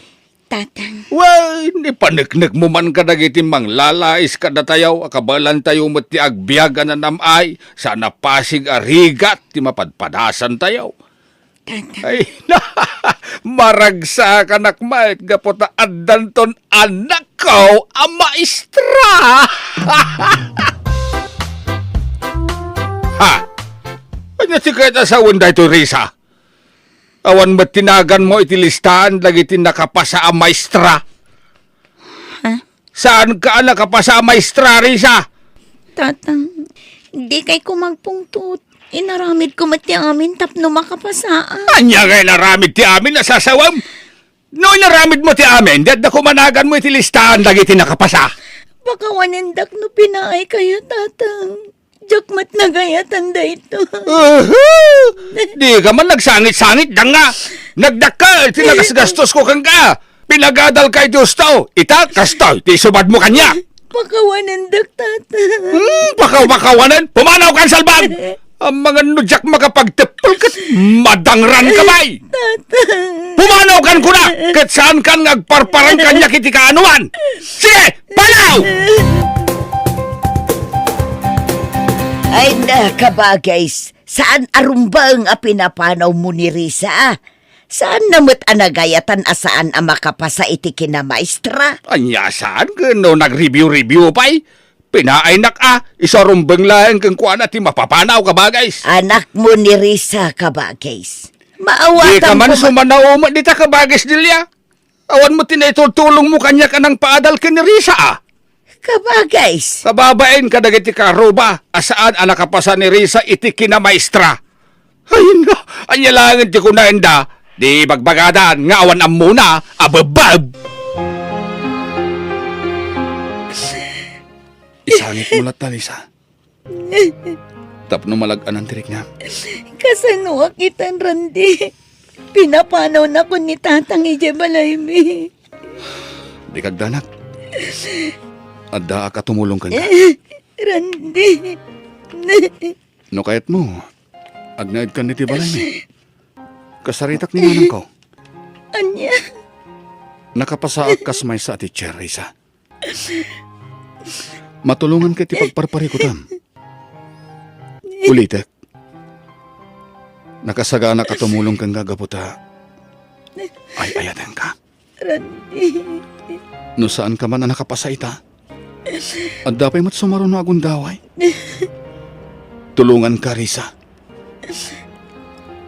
Tatang. Wen, ipaneknekmo man kadagiti manglalais kadatayo a kabaelantayo met ti agbiag a nanam-ay, saan a pasig a rigat ti mapadpadasantayo. Tatang. Ay, maragsakanak met gapu ta addanton anakko a maestra. Ha? Ania ti kayat a sawen daytoy, Risa? Awan met ti naganmo iti listaan dagiti nakapasa a maestra. Ha? Saanka a nakapasa a maestra, Risa? Tatang, dikay ko magpungtot. Inaramidko met ti amin tapno makapasaak. Ania nga inaramid ti amin a sasawem? No inaramidmo ti amin, di adda koma naganmo iti listaan dagiti nakapasa. Pakawanendak no pinaaykayo, Tatang. Diak met nagayatan daytoy. Aha! Dika man nagsangit-sangit, danga! Nagdakkel ti nagasgastosko kenka! Pinagadalka iti husto! Ita, kastoy ti isubadmo kaniak! Pakawanendak, Tatang. Hmm, pakaw-pakawanen? Pumanawkan, salbag! Amangan no diak makapagteppel ket madangranka pay! Tatang. Pumanawkan kuna ket saankan nga agparparang kaniak iti kaanoan! Sige! Panaw! Ay na, kabagays, saan a rumbeng a pinapanawmo ni Risa? Saanna met a nagayatan a saan a makapasa iti kinamaestra? Ania saan ken no nag-review-review pay? Pinaaynak a, isu a rumbeng laeng kenkuana ti mapapanaw, kabagays. Anakmo ni Risa, kabagays. Maawatan. Dika man ko ma- sumanaw met dita, kabagays, Delia. Awan met ti naitultulongmo kaniak a nangpaadal ken ni Risa, a. Kabagays. Kababain kadagiti karuba a saan a nakapasa ni Risa iti kinamaestra. Ay, na, ania laengen ti kunaenda, di bagbagadan nga awan ammona a bebbeb. Isangitmo latta, Risa. Tapno malag-anan ti riknam. Kasanoak itan, Randy? Pinapanawnakon ni Tatang idiay balaymi. Dika agdanak. Addaak a tumulong kenka. Randy. No kayatmo, agnaedkan iti balaymi. Kasaritak ni nanangko. Ania? Nakapasaak kas maysa a teacher, Risa. Matulonganka iti pagparparikutam. Ulitek, nakasaganak a tumulong kenka gapu ta ay-ayatenka. Randy. No saanka man a nakapasa ita, adda pay met sumaruno a gundaway. Tulonganka, Risa.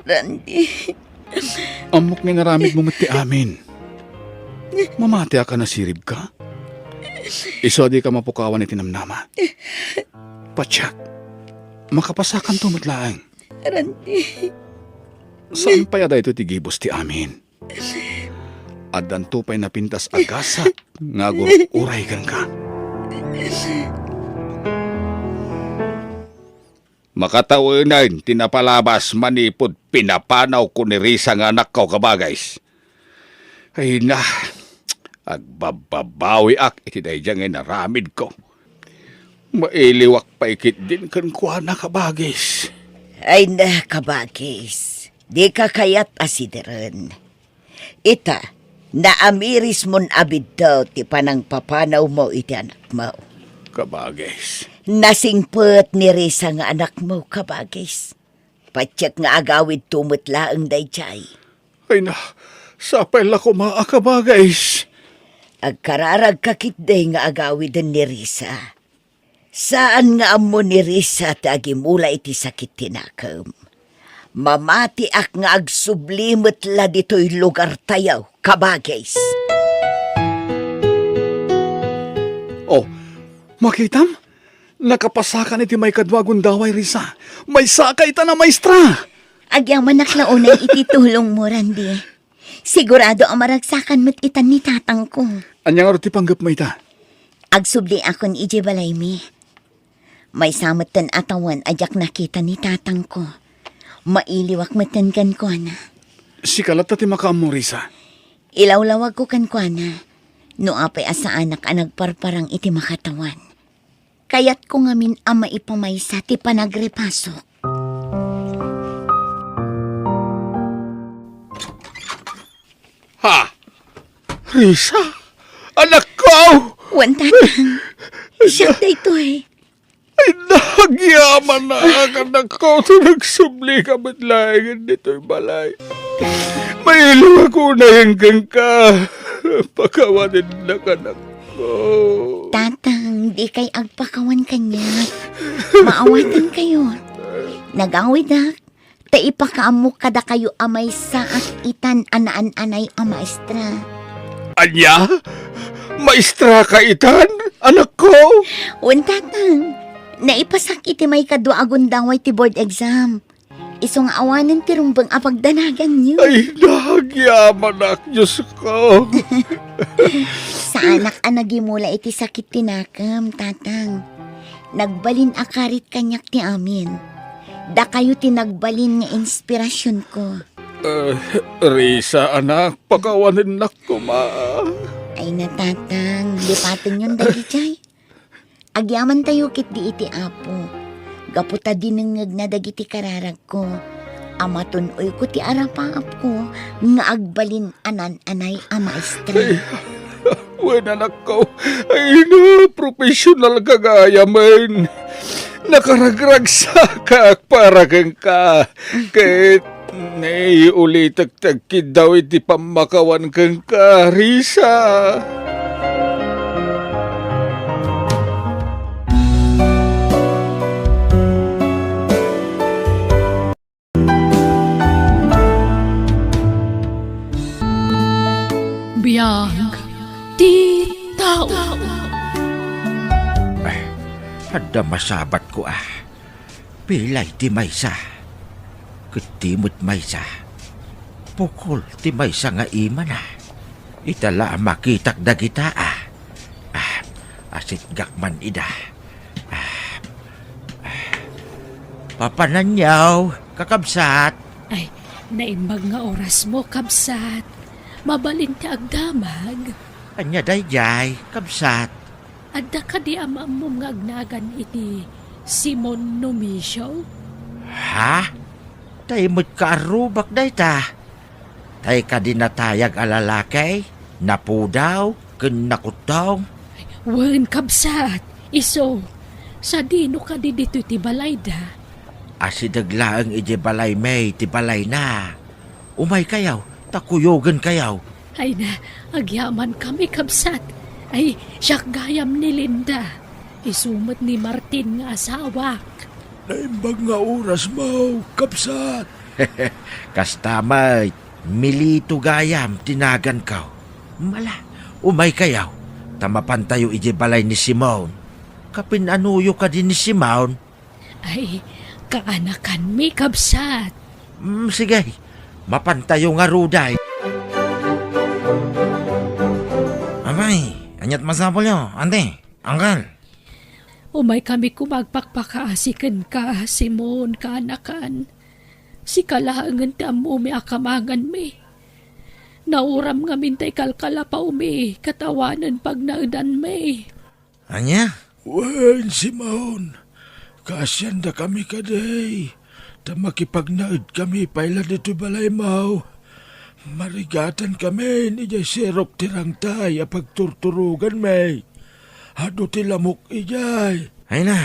Randy. Ammok nga inaramidmo met ti amin. Mamatiak a nasiribka. Isu a dika mapukawan iti namnama. Patiek, makapasakanto met laeng. Randy. Saan pay a daytoy ti gibus ti amin. Addanto pay napintas a gasat nga agur-uray kenka. Makatawen ti napalabas manipud pinapanawko ni Risa nga anakko, kabagays. Ay na, agbabbabawiak iti daydiay nga inaramidko. Mailiwak pay ketdin kenkuana, kabagis. Ay na, kabagis, dika kayat a sideren. Ita, naamirismon a biddaw ti panangpapanawmo iti anakmo. Kabagis. Nasingpet ni Risa nga anakmo, kabagis. Patiek nga agawidto met laeng daydiay. Ay na, sapay la koma a kabagis. Agkararagka ketdi nga agawiden ni Risa. Saan nga ammo ni Risa ti agimula iti sakit ti nakem. Mamatiak nga agsubli met la ditoy lugartayo, kabagis. Oh, makitam? Nakapasakan iti maikadua a gundaway, Risa. Maysaka itan a maestra! Agyamanak la unay iti tulongmo, Randy. Sigurado a maragsakan met itan ni tatangko. Ania ngarud ti panggepmo ita? Agsubliakon idiay balaymi. Maysa metten a tawen a diak nakita ni tatangko. Mailiwak metten kenkuana. Sika latta ti makaammo, Risa. Ilawlawagko kenkuana no apay a saanak a nagparparang iti makatawan. Kayatko ngamin a maipamaysa ti panagrepasok. Ha? Risa, anakko! Wen, Tatang. Siak daytoy. Ay, nagyamanak, anakko, ta nagsublika met laengen ditoy balay. Mailingak unay kenka. Pakawanennak, anakko. Tatang, dikay agpakawan kaniak. Maawatankayo. Nagawidak ta ipakaammok kadakayo a maysaak itan a naan-anay a maestra. Ania? Maestraka itan, anakko? Wen, Tatang. Naipasak iti maikadua a gundaway ti board exam. Isu nga awanen ti rumbeng a pagdanaganyo. Ay, nagyamanak, Diosko. Saanak a nagimula iti sakit ti nakem, Tatang. Nagbalin a karit kaniak ti amin. Dakayo ti nagbalin nga inspirasionko. Eh, Risa, anak, pakawanennak koma. Ay na, Tatang, lipatenyon dagijay. Agyamantayo ketdi iti Apo, gapu ta dinengngegna dagiti kararagko, a matun-oyko ti arapaapko nga agbalin a naan-anay a maestra. Ay, wen, anakko. Ay na, professional ka gayamen. Nakaragragsakak para kenka. Ket naiulitek ti agkiddaw iti pammakawan kenka, Risa. Biag ti tao. Ay, adda masabatko a. Pilay ti maysa. Ket ti met maysa. Pukol ti maysa nga imana. Ita la a makitak dagita a. Ah, asitgak man ida. Ah, ah. Papananyaw, kakabsat. Ay, naimbag nga orasmo, kabsat. Mabalin ti agdamag. Ania daydiay, kabsat? Adda kadi a maammom nga agnagan iti Simon Numisio? Ha? Tay met kaarrubak dayta. Tay kadi natayag a lalaki, napudaw, ken nakuttong? Wen, kabsat, isu. Sadino kadi ditoy ti balayda? Asideg laeng idiay balaymi ti balayna. Umaykayo, ta kuyogenkayo. Ay na, agyamankami, kabsat. Ay, siak gayam ni Linda. Isu met ni Martin nga asawak. Naimbag nga orasmo, kabsat. Kasta met, Milito gayam ti naganko. Ala, umaykayo, ta mapantayo idiay balay ni Simon. Kapin-anoyo kadi ni Simon? Ay, kaanakanmi, kabsat. Mm, sige. Mapantayo ngaruden. Apay, ania't masapulyo, Auntie, Uncle? Umaykami koma agpakpakaasi kenka, Simon, kaanakan. Sika laengen ti ammomi a kamanganmi. Nauram ngamin tay kalkalapawmi ket awanen pagnaedanmi. Ania? Wen, Simon, kaasiandakami kadi, ta makipagnaedkami pay la ditoy balaymo. Marigatankami idiay sirok ti rangtay a pagturturoganmi. Adu ti lamok idiay. Ay na,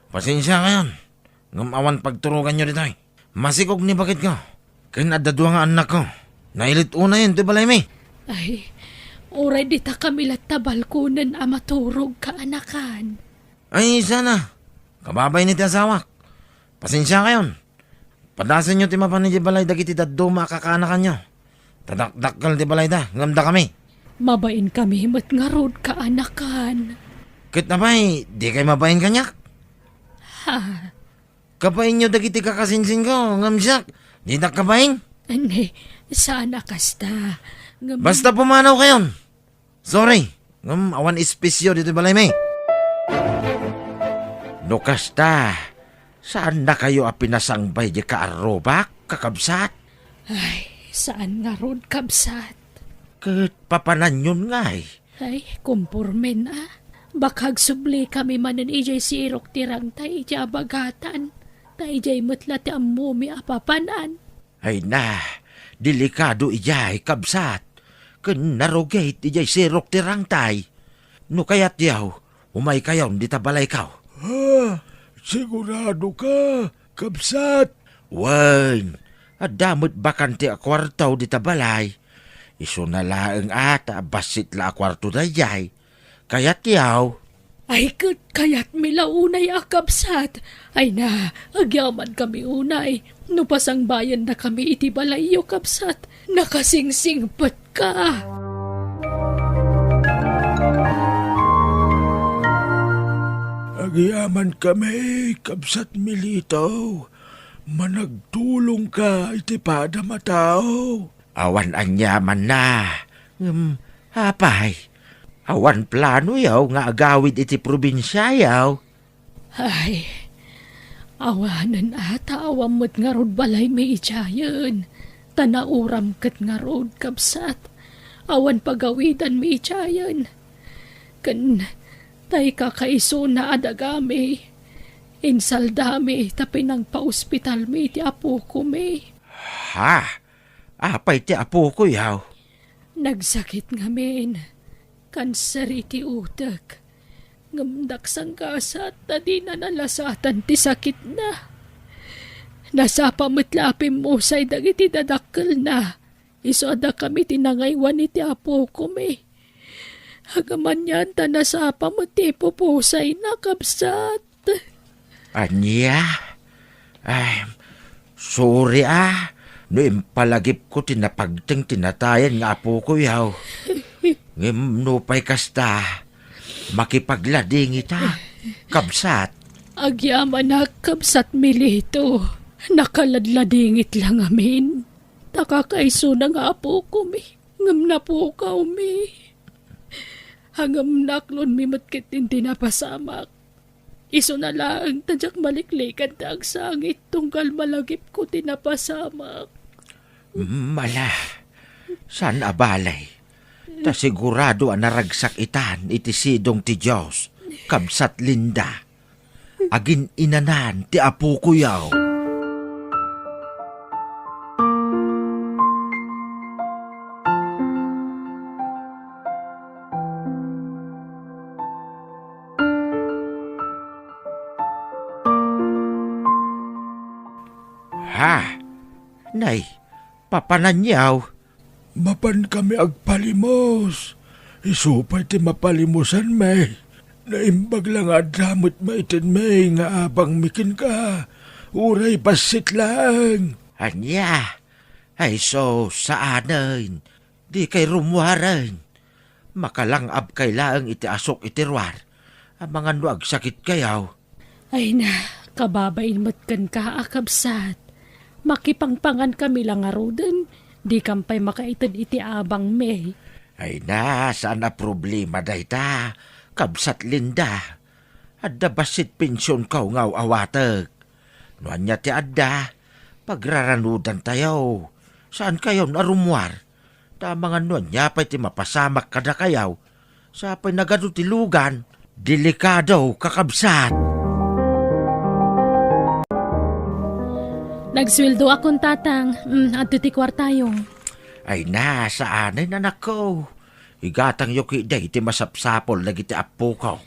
pasensiakayon, ngem awan pagturoganyo ditoy. Masikog ni baketko, ken adda dua nga annakko. Nailit unayen ti balaymi. Ay, uray ditakami latta balkonen a maturog, kaanakan. Ay, sana. Kababain iti asawak. Pasensiakayon. Padasenyo ti mapan idiay balay dagiti dadduma a kakaanakanyo. Ta dakdakkel ti balayda, ngem dakami. Mabainkami met ngarud, kaanakan. Ket apay, dikay mabain kaniak? Ha? Kabainyo dagiti kakasinsinko, ngem siak, dinak kabain? Ania, saan a kasta. Ngem basta pumanawkayon. Sorry, ngem awan espesyo ditoy balaymi. No kasta, saannakayo a pinasangbay diay kaarrubak, kakabsat? Ay, saan ngarud, kabsat. Ket papananyon ngay? Ay, kumpormen a. Baka agsublikami manen idiay sirok ti rangtay idiay abagatan. Ta idiay met la ti ammomi a papanan. Ay na, delikado idiay, kabsat. ken narugit idiay sirok ti rangtay. No kayatyo, umaykayon dita balayko. Ah, sigurado ka, kabsat? Wen, adda met bakante a kuarto dita balay. Isuna laeng a ta bassit la a kuarto daydiay. Kayatyo? Ay, ket kayatmi la unay a kabsat. Ay na, agyamankami unay. No pasangbayendakami iti balayyo, kabsat, nakasingsingpetka. Agyamankami, kabsat Milito. Managtulongka iti padam a tao. Awan aniamanna. Ngem, apay, awan planoyo nga agawid iti probinsiayo? Ay, awanen a ta awan met ngarud balaymi idiayen, ta nauram ket ngarud, kabsat. Awan pagawidanmi idiayen. Ken tay kakaisuna a dagami, insaldami ta pinangpaospitalmi ti apokomi. Ha? Apay ti apokoyo? Nagsakit ngamin. Kanser iti utek. Ngem daksanggasat ta dina nalasatan ti sakitna. Nasapa met la a pimmusay dagiti dadakkelna. Isu a dakami ti nangaywan iti apokomi. Agmanian ta nasapa met ti ipupusayna, kabsat. Ania? Ay, sorry a, no impalagipko ti napagteng ti natayan nga apokoyo. Ngem nupay kasta, makipagladingita, kabsat. Agyamanak, kabsat Milito. Nakaladladingit la ngamin. Ta kakaisuna nga apokomi, ngem napukawmi. Ngem naaklonmi met ketdin ti napasamak. Isuna laeng ta diak maliklikan ti agsangit tunggal malagipko ti napasamak. Mala, saan a balay? Ta sigurado a naragsak itan iti sidong ti Dios, kabsat Linda. Agin-inanan ti apokoyo. Ha? Nay, papananyo? Mapankami agpalimos. Isu pay ti mapalimosanmi. Naimbag la nga adda met maitenmi nga abangmi kenka. Uray bassit laeng. Ania? Ay sus, saanen. Dikay rummuaren. Makalang-abkay laeng iti asuk iti ruar. Amangan no agsakitkayo. Ay na, kababain met kenka a kabsat. Makipangpangankami la ngaruden, dikam pay makaited iti abangmi. Ay na, saan a problema dayta, kabsat Linda. Adda bassit pensionko nga aw-awatek. No ania ti adda, pagraranudantayo. Saankayon a rummuar. Ta amangan no ania pay ti mapasamak kadakayo, sa pay nagadu ti lugan, delikado, kakabsat. Nagsueldoakon, Tatang. Mm, adto ti kuartayo. Ay na, saanen, anakko. Igatangyo ketdi ti masapsapul dagiti appoko.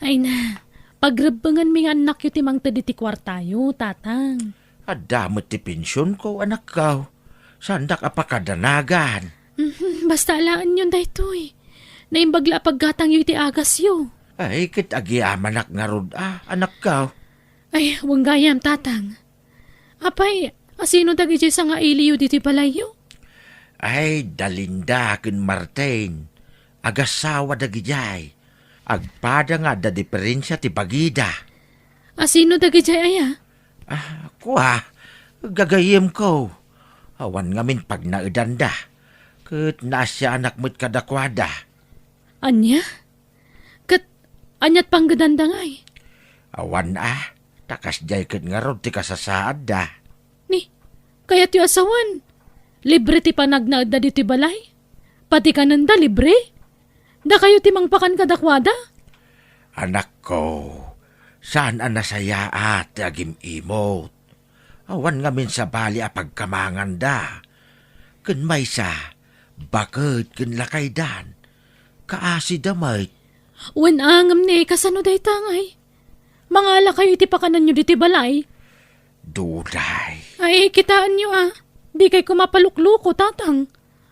Ay na, pagrebbengenmi nga annakyo ti mangted iti kuartayo, Tatang. Adda met ti pensionko, anakko. Saandak a pakadanagan. Mhm, basta alaenyon daytoy. Naimbag la a paggatangyo iti agasyo. Ay, ket agyamanak ngarud a, anakko. Ay, wen gayam, Tatang. Apay, asino dagidiay sangailiyo ditoy balayyo? Ay, da Linda ken Martin. Agassawa dagidiay. Agpada nga adda diferensia ti bagida. Asino dagidiay aya? Ah, kua, gagayyemko. Awan ngamin pagnaedanda. Ket naasianak met kadakuada. Ania? Ket aniat panggedanda ngay? Awan a, ta kasdiay ket ngarud ti kasasaadda. Ni, kayatyo a sawen, libre ti panagnaedda ditoy balay? Pati kanenda libre? Dakayo ti mangpakan kadakuada? Anakko, saan a nasayaat ti agim-imot. Awan ngamin sabali a pagkamanganda. Ken maysa, Baket ken lakaydan. Kaasida met. Wen, ngem ni, kasano dayta ngay? Mangalakayo iti pakananyo ditoy balay? Duday. Ay, kitaenyo a. Dikay koma palukluko, Tatang.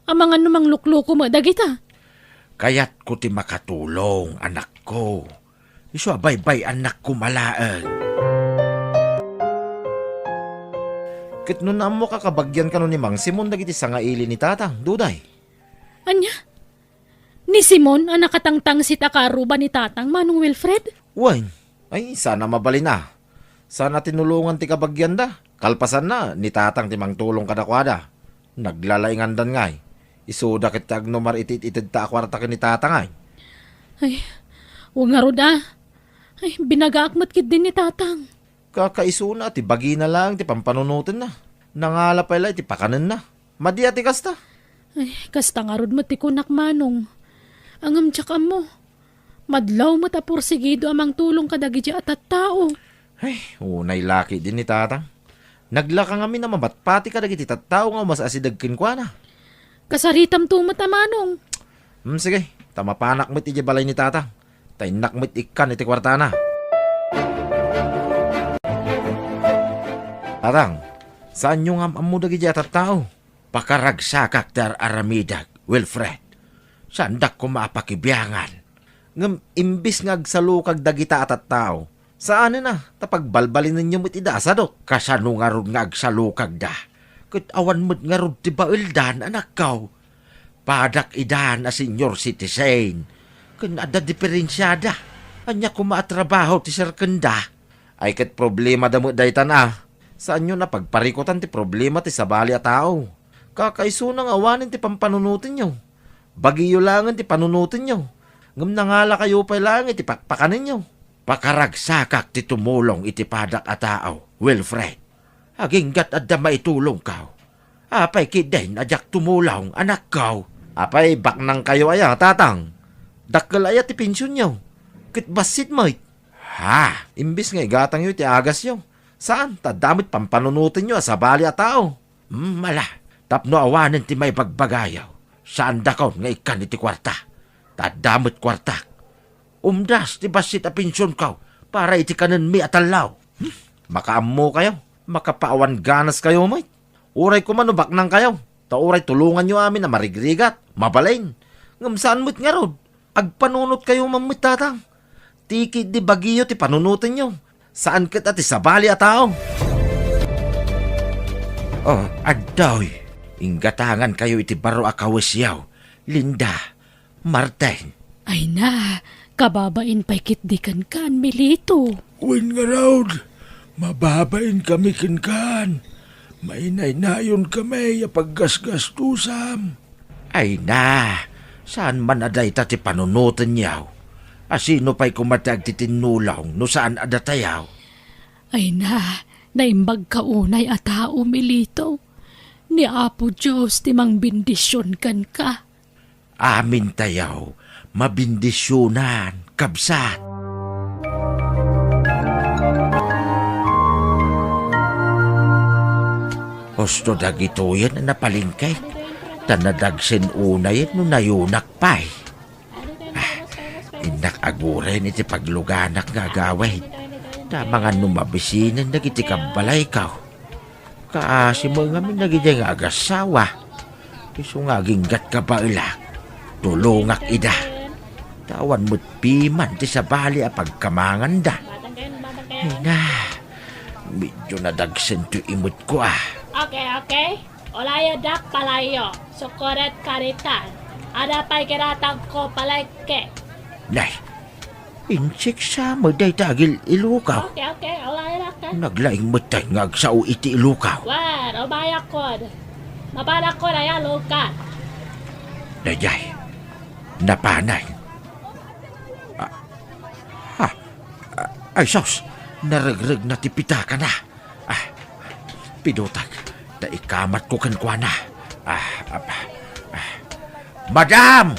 Amangan no manglukluko met dagita. Kayatko ti makatulong, anakko. Isu a baybay-annak koma laeng. Ket no naammoka, kabagian kano ni Mang Simon dagiti sangaili ni Tatang, Duday. Ania? Ni Simon a nakatangtangsit a kaaruba ni Tatang, Manong Wilfred? Wen, ay, saan a mabalin a. Saan a tinulongan ti kabagianda. Kalpasanna, ni Tatang ti mangtulong kadakuada. Naglalaingandan ngay. Isuda ket ti agnumar iti it-itedta a kuarta ken ni Tatang ay. Ay, wen ngarud a. Ay, binagaak met ketdi ni Tatang. Kakaisuna ti bagina laeng ti pampanunotenna. Nangala pay la iti pakanenna. Madi a ti kasta. Ay, kasta ngarud met ti kunak, Manong. Ngem diak ammo. Madlaw met a porsigido a mangtulong kadagiti a tattao. Ay, unay la ketdi ni Tatang. Naglaka ngamin a mamatpati kadagiti tattao nga umas-asideg kenkuana. Kasaritamto met a, Manong. Hmm, sige, ta mapanak met idiay balay ni Tatang. Ta innak met ikkan iti kuartana. Tatang, saanyo nga am-ammo dagiti a tattao? Pakaragsakak ti ar-aramidek, Wilfred. Saandak koma a pakibiangan. Ngem imbes nga agsalukag dagita a tattao, saanen a ta pagbalbalinenyo met ida a sadut. Kasano ngarud nga agsalukagda? Ket awan met ngarud ti baeldan, anakko. Padak idan a senior citizen. Ken adda diferensiada. Ania koma a trabaho ti serkenda? Ay ket problemada met daytan a. Saanyon a pagparikutan ti problema ti sabali a tao. Kakaisuna nga awanen ti pampanunotenyo. Bagiyo laengen ti panunotenyo. Ngem nangalakayo pay laeng iti pakpakanenyo. Pakaragsakak ti tumulong iti padak a tao, Wilfred. Aginggat adda maitulongko. Apay ketdin a diak tumulong, anakko? Apay, baknangkayo aya, Tatang? Dakkel aya ti pensionyo? Ket bassit met. Ha? Imbes nga igatangyo iti agasyo, saan ta adda met pampanunotenyo a sabali a tao. Hmm, ala, tapno awanen ti maibagbagayo, saandakon nga ikkan iti kuarta. Ta adda met kuartak. Umdas ti bassit a pensionko para iti kanenmi a tallo. Hmm, makaammokayo, makapaawan ganaskayo met. Uray koma no baknangkayo, ta uray tulonganyo amin a marigrigat, mabalin. Ngem saan met ngarud, agpanunotkayo man met, Tatang. Ti ketdi bagiyo ti panunotenyo, saan ket a ti sabali a tao. Oh, adtoy, inggatangankayo iti baro a kawesyo, Linda. Martin. Ay na, kababain pay ketdi kenkan, Milito. Wen ngarud, mababainkami kenkan. Mainaynayonkamay a paggasgastusam. Ay na, saan man a dayta ti panunotenyo? A sino pay koma ti agtitinnulong no saan a datayo? Ay na, naimbagka unay a tao, Milito. Ni Apo Dios ti mangbendisyon kenka. Amintayo, mabindisionan, kabsat. Husto dagitoyen a napalengke, ta nadagsen unayen no nayunak pay. Ah, innak aguren iti pagluganak nga agawid, ta amangan no mabisinen dagiti kabbalayko. Kaasi met ngamin dagidiay nga agassawa. Isu nga aginggat kabaelak, tulongak ida. Ta awan met piman ti sabali a pagkamanganda. Ay na, medyo nadagsen ti imetko a. Okay, okay. Ulayo dak palayo. Sukuret karitan. Ada pay kiratangko palengke. Nay, insiksa met dayta agil-ilukaw. Okay, okay. Ulayo dak. Naglaing met tay nga agsao iti ilukaw. Wen, umayakon. Mabalakon aya lukan. Daydiay, napanen. Ah, ha? Ah, ay sus, naregregna ti pitakana. Ah, pidutag, ta ikamatko kenkuana. Ah, ah, ah. Madam!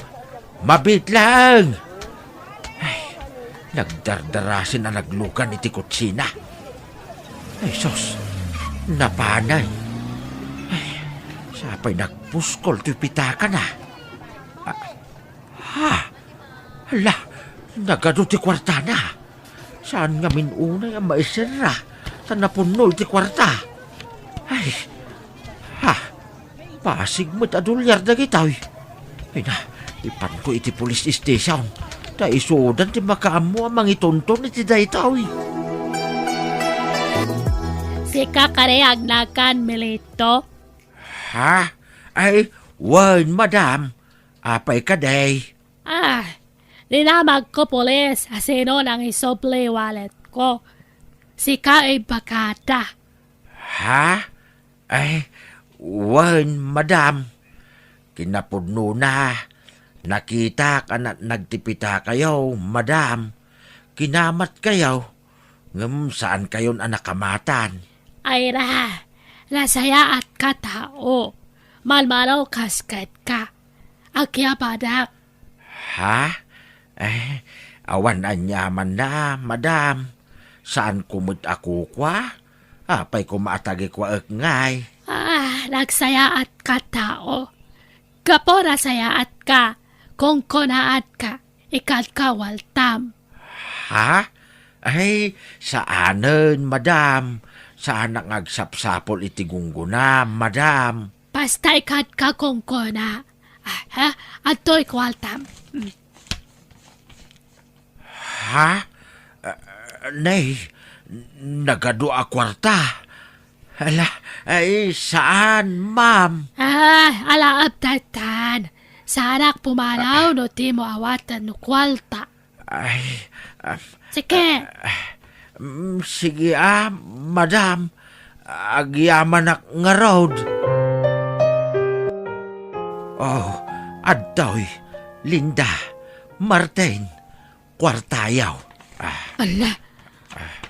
Mabiit laeng! Ay, nagdardarasen a naglugan iti kutsina. Ay, sus! Napanen! Ay, sapay nagpuskol ti pitakana. Hala, nagadu ti kuartana. Saan ngamin unay a maiserra, ta napunno iti kuarta. Ay, ha, pasig met a dolyar dagitoy. Ay na, ipanko iti police station, ta isudan ti makaammo a mangitonton iti daytoy. Sika kadi agnakan, Milito? Ha? Ay, wen, madam. Apay kadi? Ah, dinamagko, pulis, a sino nangisubli walletko. Sika imbagada. Ha? Ay, wen, madam. Kinapudnona, nakitak a natnag ti pitakayo, madam. Kinamatkayo, ngem saankayon a nakamatan. Ay na, nasayaatka tao. Manmano kas kenka. Agyabanak. Ha? Eh, awan aniamanna, madam. Saanko met a kukua? Apay koma a tagikuaek ngay? Ah, nagsayaatka tao. Gapu nasayaatka, kunkunaatka, ikadka waltam. Ha? Ay, saanen, madam. Saanak nga agsapsapul iti gunggonam, madam. Basta ikadka kunkuna. Ah, ha? Adtoy kuartam. Mm. Ha? Ah, nay, nagadu a kuarta. Hala, ay, saan, ma'am? Ah, alaap daytan. Saanak pumanaw no dimo awaten no kuarta. Ay, ah, Sige. Ah, mm, sige, ah, madam. Agyamanak ngarud. Oh, adtoy, Linda, Martin, kuartayo. Ah. Ala.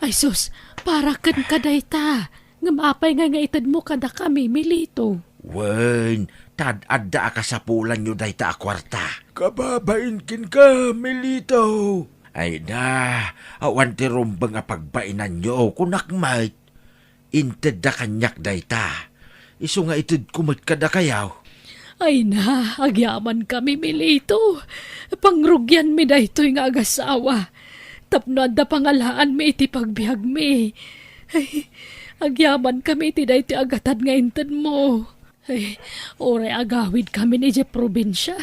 Ay sus, para kenka dayta. Ngem apay ngay nga itedmo kadakami, Milito? Wen, ta ad-adda a kasapulanyo dayta a kuarta. Kababain kenka, Milito. Ay na, awan ti rumbeng a pagbainanyo, kunak met. Intedda kaniak dayta. Isu nga itedko met kadakayo. Ay na, agyamankami, Milito. Pangrugianmi daytoy nga agasawa. Tapno adda pangalaanmi iti pagbiagmi. Ay, agyamankami iti daytoy a gatad nga intedmo. Ay, uray agawidkamin idiay probinsia.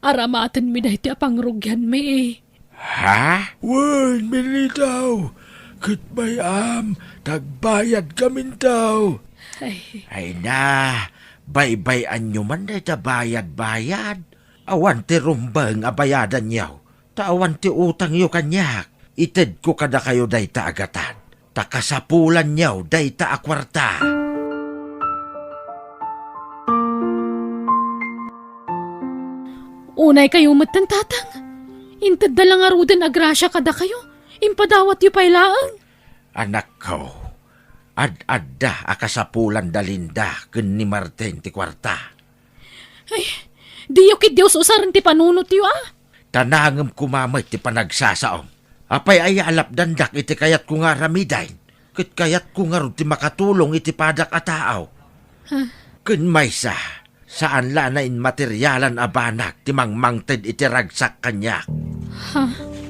Aramatenmi daytoy a pangrugianmi. Ha? Wen, Milito, ket bay-am, ta agbayadkaminto. Ay. Ay na, baybay-anyo man dayta bayad-bayad. Awan ti rumbeng a bayadanyo, ta awan ti utangyo kaniak. Itedko kadakayo dayta a gatad. Ta kasapulanyo dayta a kuarta. Unaykayo metten, Tatang. Intedda la ngaruden a grasia kadakayo. Impadawatyo pay laeng. Anakko, ad-adda a kasapulan da Linda ken ni Martin ti kuarta. Ay, diyo ketdi us-usaren ti panunotyo, a? Ta nangem koma met ti panagsasaom. Apay aya a lapdandak iti kayatko nga aramiden? Ket kayatko ngarud ti makatulong iti padak a tao. Ha? Ken maysa, saan la a nainmaterialan a banag ti mangmangted iti ragsak kaniak. Ha?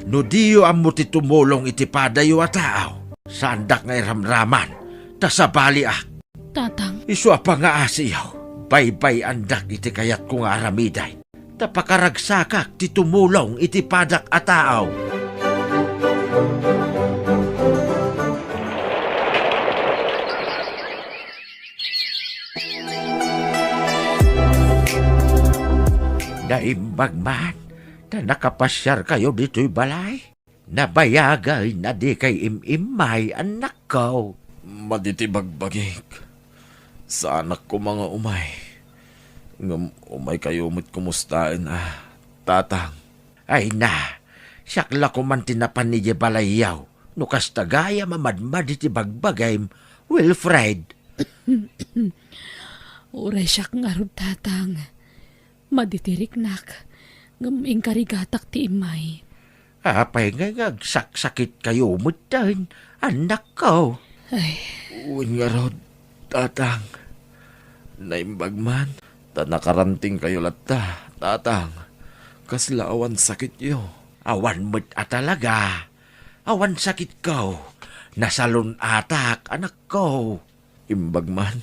No diyo ammo ti tumulong iti padayo a tao, saandak nga iramraman, ta sabaliak. Tatang. Isu a pangaasiyo, baybay-andak iti kayatko nga aramiden, ta pakaragsakak ti tumulong iti padak a tao. Naimbag man, ta nakapasiarkayo ditoy balay. Nabayagen a dikay im-immay, annakko. Madi ti bagbagik. Saanak koma nga umay. Ngem umaykayo met kumustaen a, Tatang. Ay na, siak la koman ti napan idiay balayyo. No kasta gayam a madmadi ti bagbagim, Wilfred. Uray siak ngarud, Tatang. Madi ti riknak, ngem inkarigatak ti immay. Apay ngay nga agsaksakitkayo metten, annakko? Ay. Wen ngarud, Tatang. Naimbag man, ta nakarantingkayo latta, Tatang. Kasla awan sakityo? Awan met a talaga. Awan sakitko. Nasalun-atak, anakko. Imbag man,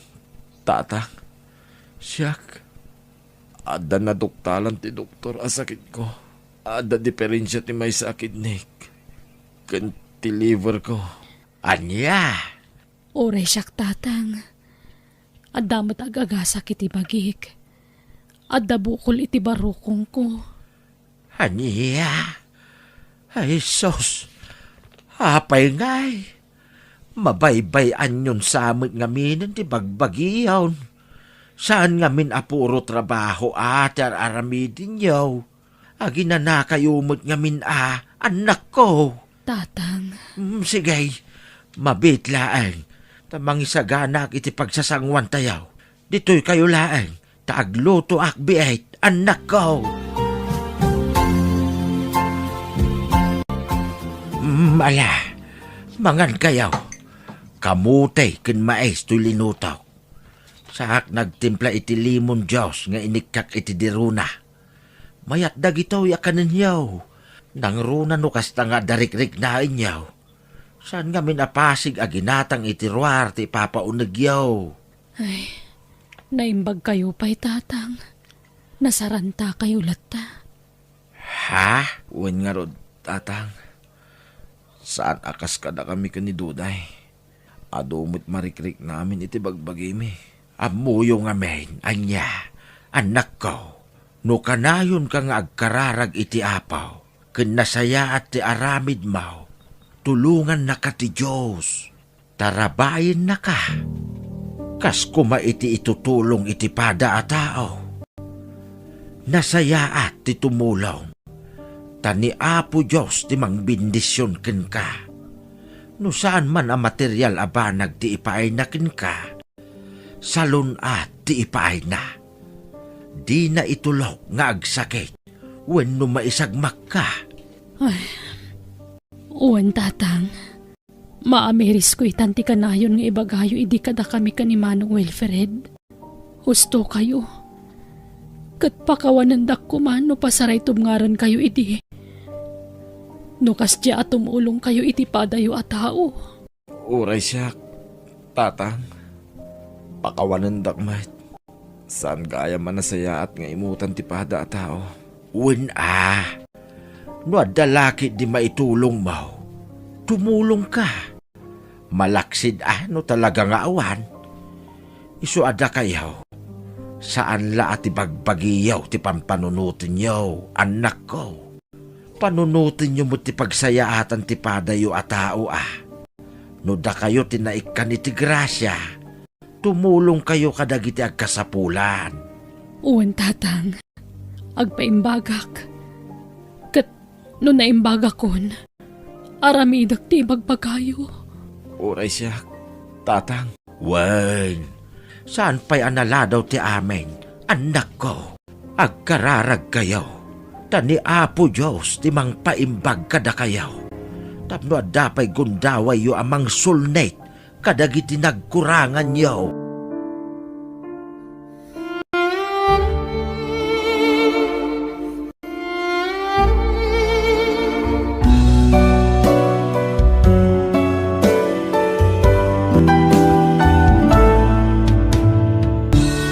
tatang. Siak, adda naduktalan ti doktor a sakitko. Adda diferensia ti maysa a kidnik ken ti liver ko. Ania? Uray siak, tatang. Adda met ag-agasak iti bagik. Adda bukol iti barukongko. Ania? Ay, sus! Apay ngay? Mabaybay-anyon sa met ngamin ti bagbagiyon. Saan ngamin a puro trabaho a ti ar-aramidenyo. Aginanakayo met ngamin a, annakko. Tatang. Mm, sige. Mabiit laeng, ta mangisaganak iti pagsasanguantayo. Ditoy kayo laeng, ta aglutoak biit, annakko. Mm, ala, mangan kayo. Kamote ken mais toy linutok. Saak nagtimpla iti lemon juice nga inikkak iti dirona. Mayat dagitoy a kanenyo. Nangruna no kasta nga adda rikriknaenyo. Saan ngamin a pasig a ginatang iti ruar ti ipapaunegyo? Ay, naimbag kayo pay, tatang. Nasaranta kayo latta. Ha? Wen ngarud, tatang. Saan a kas kadakami ken ni Duday. Adu met marikriknaamin iti bagbagimi. Ammoyo ngamin, ania, annakko, no kanayonka nga agkararag iti Apo, ken nasayaat ti aramidmo, tulongannaka ti Dios. Tarabayennaka. Kas koma iti itutulong iti pada a tao. Nasayaat ti tumulong. Ta ni Apo Dios ti mangbendision kenka. No saan man a material a banag ti ipaayna kenka, salun-at ti ipaayna. Dina itulok nga agsakit wenno maisagmakka. Ay, wen, tatang. Maamirisko itan ti kanayon nga ibagayo idi kadakami ken ni Manong Wilfred. Husto kayo. Ket pakawanendak koma no pasaraytubngaran kayo idi. No kasdiay a tumulong kayo iti padayo a tao. Uray siak, tatang. Pakawanendak met. Saan gayam a nasayaat nga imutan ti pada a tao. Wen a, no adda la ketdi maitulongmo, tumulongka. Malaksid a no talaga nga awan. Isu a dakayo, saan la a ti bagbagiyo ti pampanunotenyo, annakko. Panunotenyo met ti pagsayaatan ti padayo a tao a. No dakayo ti naikkan iti grasia, tumulongkayo kadagiti agkasapulan. Wen, tatang. Agpaimbagak. Ket no naimbagakon, aramidek ti ibagbagayo. Uray siak, tatang. Wen, saan pay a naladaw ti amin, annakko. Agkararagkayo, ta ni Apo Dios ti mangpaimbag kadakayo. Tapno adda pay gundawayyo a mangsulnit kadagiti nagkuranganyo.